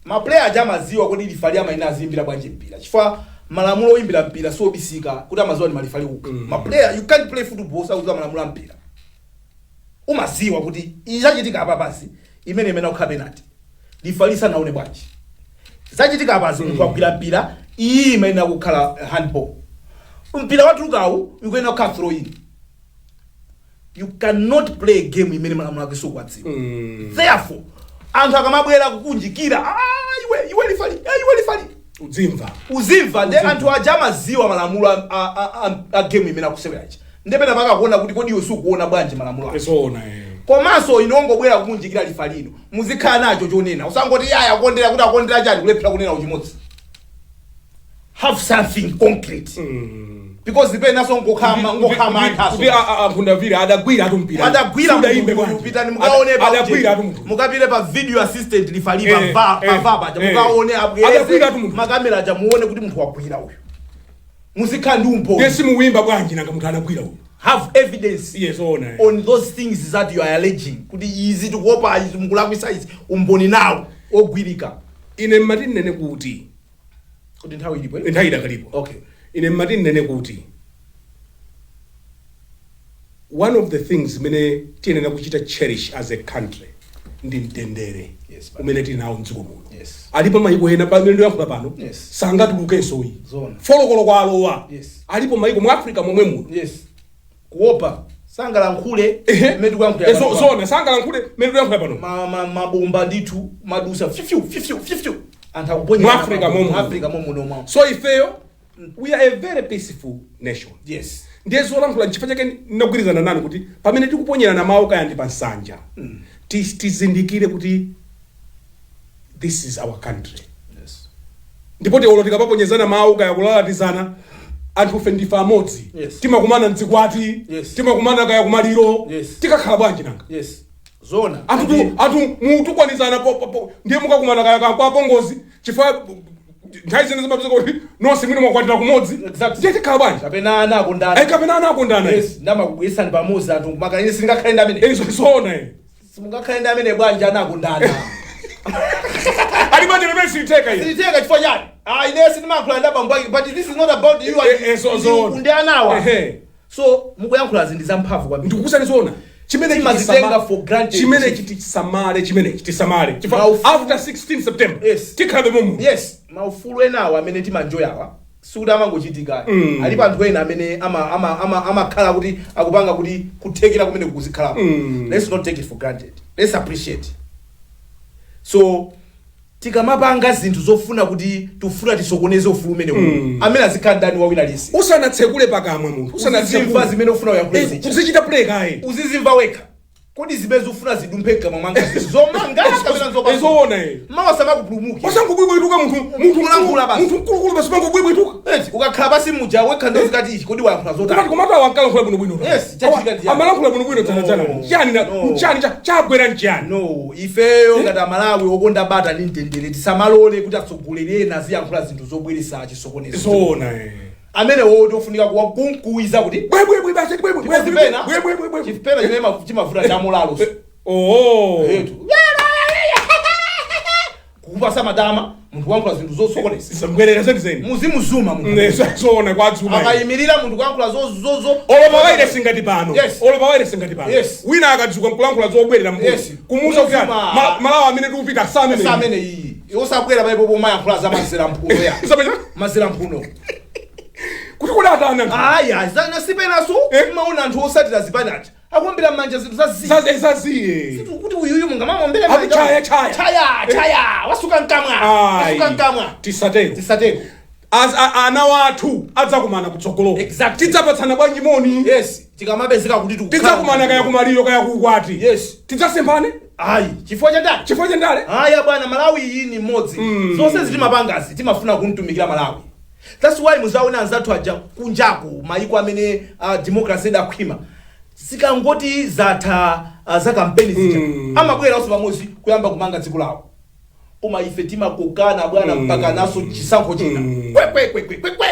Speaker 2: maplayer aja amaziwa kuti referee amayenera aziyimbira bwanji mpira, chifukwa malamulo oyimbira mpira siobisika kuti amaziwa ni mareferee ukha. Maplayer, you can't play football sakuziwa malamulo a mpira. Umaziwa kuti ichachitika apa pasi imene imene kukhala penalty, referee sanaone bwanji? Zachitika apazi, munthu agwira mpira, iyi imayenera kukhala handball, mpira watulukawu ikuyenera kukhala throw in. You cannot play a game imene malamulo ake sukuwadziwa. Therefore anthu akamabwera kukunjikira, "Ah, iwe, iwe referee, eh, iwe referee,"
Speaker 1: Udzimva.
Speaker 2: Uzimva. Nde anthu aja amaziwa malamulo a game imene akusewerachi. Ndepena pakakuona kuti kodi iwe sukuona bwanji malamulo ake?
Speaker 1: Zoona, eh.
Speaker 2: Komanso inongobwera kukunjikira referee ino, muzikhala nacho chonena. Usangoti yaya akondera kuti akondera chani, kulephera kunena uchimodzi. Have something concrete. Because penaso ngokhama ngokhama anthaso.
Speaker 1: Kuti ankhundavire adagwira atu mpira.
Speaker 2: Adagwira.
Speaker 1: Sudayimbe
Speaker 2: Munthu
Speaker 1: bwanji?
Speaker 2: pitani mukaone pa
Speaker 1: Adagwira atu munthu.
Speaker 2: Mukapite pa video assistant referee pa VAR, pa VAR paja mukaone
Speaker 1: Adagwira
Speaker 2: abwereze
Speaker 1: atu munthu.
Speaker 2: makamera aja, muone kuti munthu wagwira uyu. Muzikhala ndi umboni.
Speaker 1: Ndiye simuwimba bwanji nanga munthu anagwira uyu?
Speaker 2: Have evidence
Speaker 1: Iye zoona.
Speaker 2: On those things that you are alleging kuti izi tikuopa, izi mukulakwisa, izi umboni nawo ogwirika.
Speaker 1: Ine mmati nnene kuti
Speaker 2: Kuti nthawi ilipo, eh?
Speaker 1: Nthawi idakalipo. Ine mmati nnene kuti one of the things zimene tiyenera kuchita cherish as a country ndi mtendere umene tili nawo mdziko muno. Alipo mayiko ena pamene ndiyankhula pano sangatulukenso iyi
Speaker 2: Zona.
Speaker 1: folokolo kwalowa. Alipo mayiko mu Africa momwe muno.
Speaker 2: Yes, kuopa sangalankhule mmene tikuyankhula pano.
Speaker 1: Zona, sangalankhule mmene tikuyankhula pano.
Speaker 2: Mabomba ndithu madusa fyufyu fyufyu fyufyu, anthu akuponya.
Speaker 1: Mu Africa momwe.
Speaker 2: Mu Africa momuno mwa.
Speaker 1: So ifeyo we are a very peaceful nation. Ndiye zolankhula, nchifukwa chake ndinagwirizana nanu kuti pamene tikuponyerana mawu, kaya ndi pa nsanja, tizindikire kuti this is our country. Ndipo tiolo tikapaponyezana mawu, kaya kulalatizana, anthu ufe ndife amodzi. Timakumana mdzikwati, timakumana kaya kumaliro. Tikakhala bwanji nanga?
Speaker 2: Yes, zona.
Speaker 1: Anthu anthu mutukwanizana ndiye mukakumana kaya kwa pongozi, chifukwa nthawi zina zimapezeka kuti nonse mwini mwakwatira kumodzi. Ndiye tikhala bwanji?
Speaker 2: Kapena ana akondana.
Speaker 1: Eh, kapena ana akondana.
Speaker 2: Yes, ndamakubweresani pamodzi anthu makana ine sindingakhale ndi amene.
Speaker 1: Zoona.
Speaker 2: Simungakhale ndi amene bwanji, ana akondana?
Speaker 1: Ali banja limene siliteka ili.
Speaker 2: Siliteka chifukwa chani? Ah, ine sindimayankhula ndi abambo ake, but this is not about you and
Speaker 1: Zoona.
Speaker 2: ndi anawa. So mukuyankhula zinthu zamphamvu kwambiri.
Speaker 1: Ndikukusani zoona chimene
Speaker 2: Timazitenga for granted.
Speaker 1: Chimene chitisamale, chimene tisamale chifukwa after 16 September tikhalabe momuno.
Speaker 2: Yes, maufulu enawo amene timanjoyawa sikuti amangochitika. Alipo anthu ena amene amakhala kuti akupanga kuti kuthekera kumene kuzikhalapo. Let's not take it for granted, let's appreciate. So tikamapanga zinthu zofuna kuti tifuna tisokoneze ufulu umene amene azikhala ndani wawina lisi.
Speaker 1: Usanatsekule pakamwa munthu
Speaker 2: Uzizimva
Speaker 1: usanatsekule
Speaker 2: zimene ufuna uyankhule zija.
Speaker 1: Uzichita play kaye.
Speaker 2: Uzizimva wekha, kodi zimene zofuna zidumphe mkamwa mwanga zomanga kapena zopasa?
Speaker 1: Zoona.
Speaker 2: Mawa samakupulumuke.
Speaker 1: Osangobwibwituka munthu munthu
Speaker 2: Kulankhula basi.
Speaker 1: Munthu mkulukulu basi pangobwibwituka.
Speaker 2: Eti, ukakhala pasi muja wekha ndozikati ichi, kodi wayankhula
Speaker 1: Kumati
Speaker 2: zotani?
Speaker 1: komatu awa ankalankhula bwinobwino.
Speaker 2: Yes, chachitika ndi chani?
Speaker 1: Amalankhula bwinobwino dzanadzana.
Speaker 2: No,
Speaker 1: Chani na
Speaker 2: no.
Speaker 1: chani chagwera nchani?
Speaker 2: No, ifeyo ngati Amalawi okonda bata ndi mtendere tisamalole kuti atsogoleri ena aziyankhula zinthu zobweresa chisokonezo.
Speaker 1: Zoona.
Speaker 2: Amene wowo tofunika kuwakunkuwiza kuti
Speaker 1: Bwebwebwe basi, bwebwe.
Speaker 2: Because pena
Speaker 1: Bwebwebwe.
Speaker 2: chipena chimene chimavuta chamulalo.
Speaker 1: Oh.
Speaker 2: Etu kukupasa madama munthu kuyankhula zinthu zosokoneza.
Speaker 1: Zambwerera zenizeni.
Speaker 2: Muzimuzuma munthu.
Speaker 1: Zoona, kwadzuma.
Speaker 2: Akayimirira munthu kuyankhula zozo
Speaker 1: Olo pawaire singati pano. Olo pawaire singati pano. Wina akadzuka nkulankhula zobwerera mbuyo, kumuuza kuti
Speaker 2: Muzuma.
Speaker 1: Malawi amene tikupita samene.
Speaker 2: Samene iyi osabwera paipo pomayankhula za mazera mphuno ya mazera mphuno.
Speaker 1: Kuti kodi atana?
Speaker 2: Aya, zana sipenaso. Maona anthu osatira zipanacha akuombera m'manja zinthu za zi
Speaker 1: Zaziye.
Speaker 2: Kuti uyuyu mungamamombere.
Speaker 1: Ati chaya, chaya.
Speaker 2: Chaya chaya, wasuka mkamwa, wasuka mkamwa.
Speaker 1: Tisatero.
Speaker 2: Tisatero.
Speaker 1: Ana wathu adzakumana kutsogolo. Tidzapatsana bwanji moni?
Speaker 2: Yes, tikamapezeka kuti tikukhala-
Speaker 1: Tidzakumana kaya kumaliro, kaya kuukwati. Tidzasemphane?
Speaker 2: Ayi, chifukwa cha ndani?
Speaker 1: Chifukwa cha ndale.
Speaker 2: Aya bwana, Malawi iyi ni mmodzi. Zonse zitimapangazi timafuna kumtumikira Malawi. That's why muzaona anzathu aja kunjaku, maiko amene democracy idakhwima, zikangoti zatha za kampeni zija, amabwera onse pamodzi kuyamba kumanga dziko lawo. Koma ife timakokana bwana, mpaka naso chisankho china kwekwekwekwekwekwekwe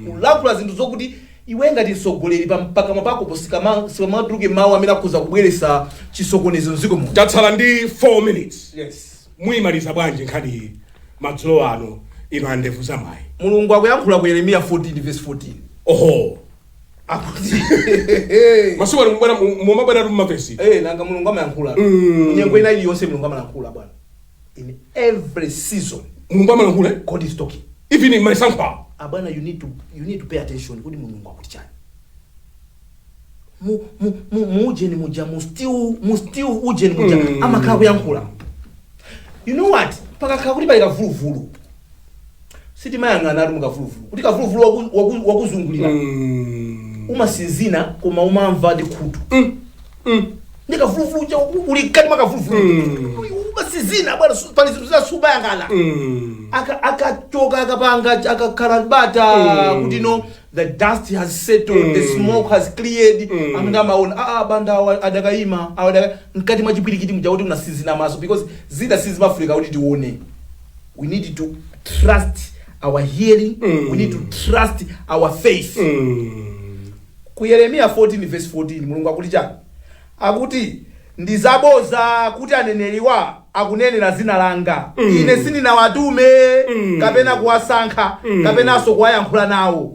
Speaker 2: kulankhula zinthu zokuti iwe ngati mtsogoleri pa pakamwa pako sikamatuluke mawu amene akhoza kubweretsa chisokonezo mdziko muno.
Speaker 1: Tatsala ndi 4 minutes.
Speaker 2: Yes.
Speaker 1: Muyimaliza bwanji nkhani madzulo ano, ino andevu zamayi?
Speaker 2: Mulungu akuyankhula ku Yeremiya 14 verse 14.
Speaker 1: Oho.
Speaker 2: Akuti
Speaker 1: Masiku ano mubwera mumabwera tu mumavesi.
Speaker 2: Eh, nanga Mulungu amayankhula nyengo ina iliyonse. Mulungu amalankhula bwana, in every season.
Speaker 1: Mulungu amalankhula.
Speaker 2: God is talking.
Speaker 1: Even in masankho.
Speaker 2: Abwana, you need to pay attention kuti Mulungu akuti chani mu mu mu muujeni muja, mu still ujeni muja. Amakhala kuyankhula. You know what, pakakhala kuti pali kavuluvulu, sitimayang'ana ati mukavuluvulu kuti kavuluvulu wakuzungulira, umasinzina koma umamva ndi khutu. Ndi kavuluvulu uja uli mkati mwa kavuluvulu. Because zina bwana, pali zinthu zina sumayang'ana. Akachoka, akapanga, akakhala bata kuti no, the dust has settled, the smoke has cleared, anthu amaona, ah, banda awa adakayima awa mkati mwa chipwirikiti muja kuti unasinzina maso, because zina sizimafika kuti tione. We need to trust our hearing. We need to trust our faith. Ku Yeremiya 14 verse 14, Mulungu akuti chani? Akuti, "Ndizaboza kuti aneneriwa akunenera zina langa. Ine sindinawatume kapena kuwasankha kapenanso kuwayankhula nawo.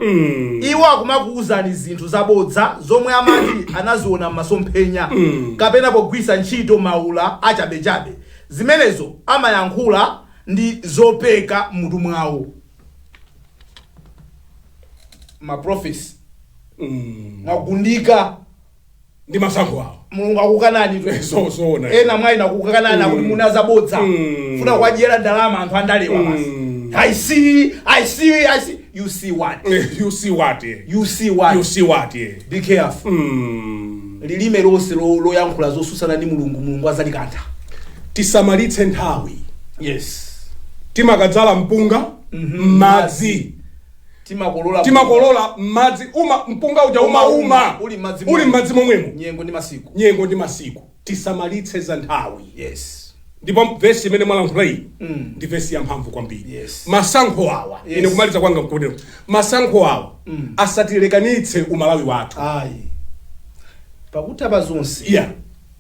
Speaker 2: Iwo akumakuwuzani zinthu zabodza zomwe amati anaziona m'masomphenya kapena pogwisa ntchito maula achabechabe. Zimenezo amayankhula ndi zopeka mutu mwawo." Maprofesi mwagundika
Speaker 1: ndi masankho awo.
Speaker 2: Mulungu akukanani tu.
Speaker 1: Zoona.
Speaker 2: Ena mwaina akukanani, akuti munazabodza, funa kuwadyera ndalama anthu andalewa basi. I see, I see, I see. You see what?
Speaker 1: You see what?
Speaker 2: You see what?
Speaker 1: You see what?
Speaker 2: Be careful. Lilime lonse loyankhula zosusana ndi Mulungu, Mulungu azalikantha.
Speaker 1: Tisamalitse nthawi.
Speaker 2: Yes.
Speaker 1: Timakadzala mpunga m'madzi.
Speaker 2: Timakolola.
Speaker 1: Timakolola m'madzi, uma mpunga uja umauma.
Speaker 2: Uli m'madzi.
Speaker 1: Uli m'madzi momwemo.
Speaker 2: Nyengo ndi masiku.
Speaker 1: Nyengo ndi masiku, tisamalitse za nthawi.
Speaker 2: Yes.
Speaker 1: Ndipo vesi imene mwalankhula iyi ndi vesi yamphamvu kwambiri. Masankho awa, ine kumaliza kwanga nkutero, masankho awa asatilekanitse umalawi wathu.
Speaker 2: Ayi, pakutha pa zonse,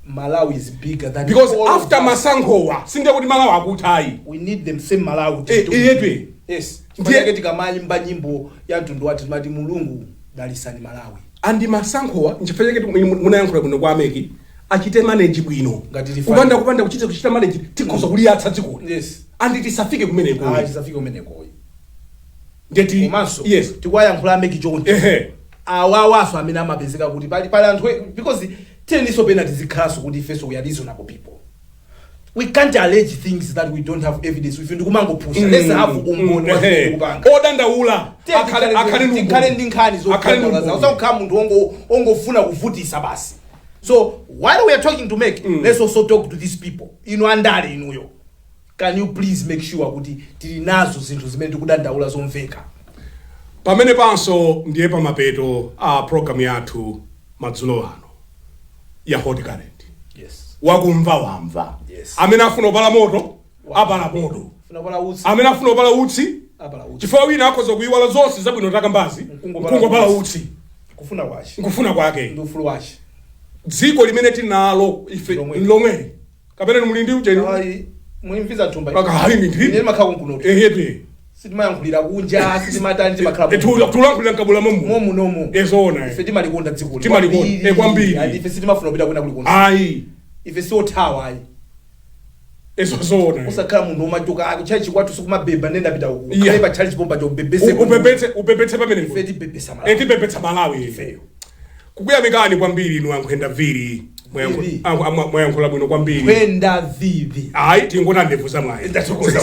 Speaker 2: Malawi is bigger than
Speaker 1: because
Speaker 2: all of
Speaker 1: after
Speaker 2: us.
Speaker 1: Masankhowa sindiye kuti Malawi akuthayi.
Speaker 2: We need them same Malawi.
Speaker 1: Iyetwe.
Speaker 2: Yes. Ndiye tikamayimba nyimbo ya mtundu wathu timati, "Mulungu, dalisani Malawi."
Speaker 1: And masankhowa, nchifukwa chake munayankhula bwino kwa a MEC, achite manage bwino.
Speaker 2: Ngati
Speaker 1: Kupanda kuchita manage, tikhoza kuliyatsa dzikoli. And tisafike kumeneko.
Speaker 2: Ah, tisafike kumeneko.
Speaker 1: Ndeti
Speaker 2: Komanso tikuwayankhula a MEC choncho, awawaso amene amapezeka kuti pali anthu because tiyeniso pena tizikhalanso kuti ifenso we are reasonable people. We can't allege things that we don't have evidence. Ife ndikumangopusha. Let's have umboni wa zimene tikupanga.
Speaker 1: Odandaula akhale ndi
Speaker 2: Tikhale
Speaker 1: umboni.
Speaker 2: ndi nkhani.
Speaker 1: Akhale ndi umboni.
Speaker 2: Usakukhala munthu ongofuna kuvutisa basi. So while we are talking to MEC, let's also talk to these people. Inu andale inuyo, can you please make sure kuti tili nazo zinthu zimene tikudandaula zomveka?
Speaker 1: Pamene panso ndiye pamapeto a program yathu madzulo ano ya Hot Current. Wakumva wamva. Amene afuna kupala moto apala moto.
Speaker 2: Funa pala utsi.
Speaker 1: Amene afuna kupala utsi,
Speaker 2: apala utsi.
Speaker 1: Chifukwa wina akhoza kuyiwala zonse zabwino takambazi,
Speaker 2: Nkungopala
Speaker 1: nkungopala
Speaker 2: utsi.
Speaker 1: utsi.
Speaker 2: Kufuna kwace.
Speaker 1: Nkufuna kwake.
Speaker 2: Ndi ufulu wace.
Speaker 1: Dziko limene tinalo ife
Speaker 2: Lomweli.
Speaker 1: lomweli, kapena muli ndi ucheni?
Speaker 2: Ayi, mulimviza thumba.
Speaker 1: Hayi, ndi
Speaker 2: Ine makhala kunkunoto.
Speaker 1: Ehete.
Speaker 2: Sitimayankhulira kunja, sitimatani, timakhala
Speaker 1: Tulankhulira mkabula momu.
Speaker 2: momu nomo.
Speaker 1: Ezoona.
Speaker 2: Ife timalikonda dziko.
Speaker 1: Timalikonda, kwambiri.
Speaker 2: And ife sitimafuna kupita kwina kulikonse.
Speaker 1: Ayi.
Speaker 2: Ife siothawa, ayi.
Speaker 1: Ezozoona.
Speaker 2: Usakhala munthu womachoka kuchalichi kwathu sikumabeba, nenda pita uku. Khale pa chalichi pompa chobebese.
Speaker 1: Upepetse pamenepo.
Speaker 2: Ife tibebesa Malawi.
Speaker 1: Tibebetsa Malawi.
Speaker 2: Ifeyo.
Speaker 1: Kukuyamikani kwambiri inu ankhwenda viri.
Speaker 2: Viri.
Speaker 1: Mwayankhula bwino kwambiri.
Speaker 2: Kwenda vivi.
Speaker 1: Ayi, tingona ndevu za mwayi.
Speaker 2: Ndathokoza.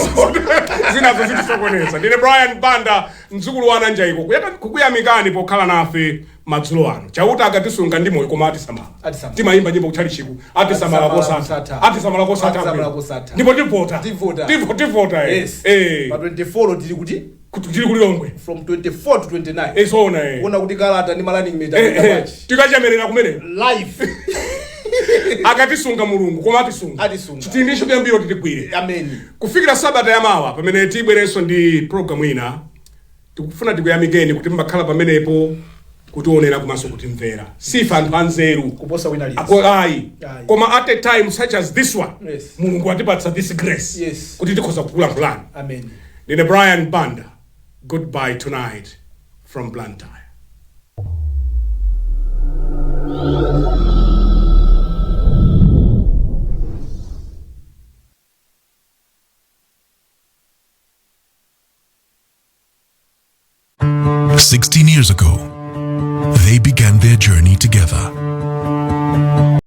Speaker 1: Zinazo zitisokoneza. Ndine Brian Banda, mdzukulu wa Nanjaiko, kukuyamikani pokhala nafe madzulo ano. Chauta akatisunga ndi moyo, koma atisamala.
Speaker 2: Atisamala.
Speaker 1: Timayimba nyimbo kutchalichiku, atisamala
Speaker 2: Atisamala
Speaker 1: kosatha.
Speaker 2: kosatha.
Speaker 1: Atisamala kosatha.
Speaker 2: Atisamala kosatha.
Speaker 1: Ndipo tivota.
Speaker 2: Tivota.
Speaker 1: Tivota.
Speaker 2: Yes. Pa 24 tili kuti?
Speaker 1: Kuti tili kulilongwe.
Speaker 2: From 24 to 29.
Speaker 1: Ezoona.
Speaker 2: Kuona kuti kalata ndi ma running mate
Speaker 1: Tikachemerera kumene.
Speaker 2: Live.
Speaker 1: Akatisunga Mulungu, koma atisunga.
Speaker 2: Atisunga.
Speaker 1: Tili ndi ntchito yambiri titigwire.
Speaker 2: Ameni.
Speaker 1: Kufikira sabata yamawa pamene tibwerenso ndi programu ina, tikufuna tikuyamikeni kuti mmakhala pamenepo kutionera komanso kutimvera. Sife anthu anzeru
Speaker 2: kuposa wina aliyense.
Speaker 1: Ayi.
Speaker 2: Ayi.
Speaker 1: Koma at a time such as this one, Mulungu atipatsa this grace kuti tikhoza kukulankhulani.
Speaker 2: Ameni.
Speaker 1: Ndine Brian Banda. Goodbye tonight from Blantyre.
Speaker 4: 16 years ago, they began their journey together.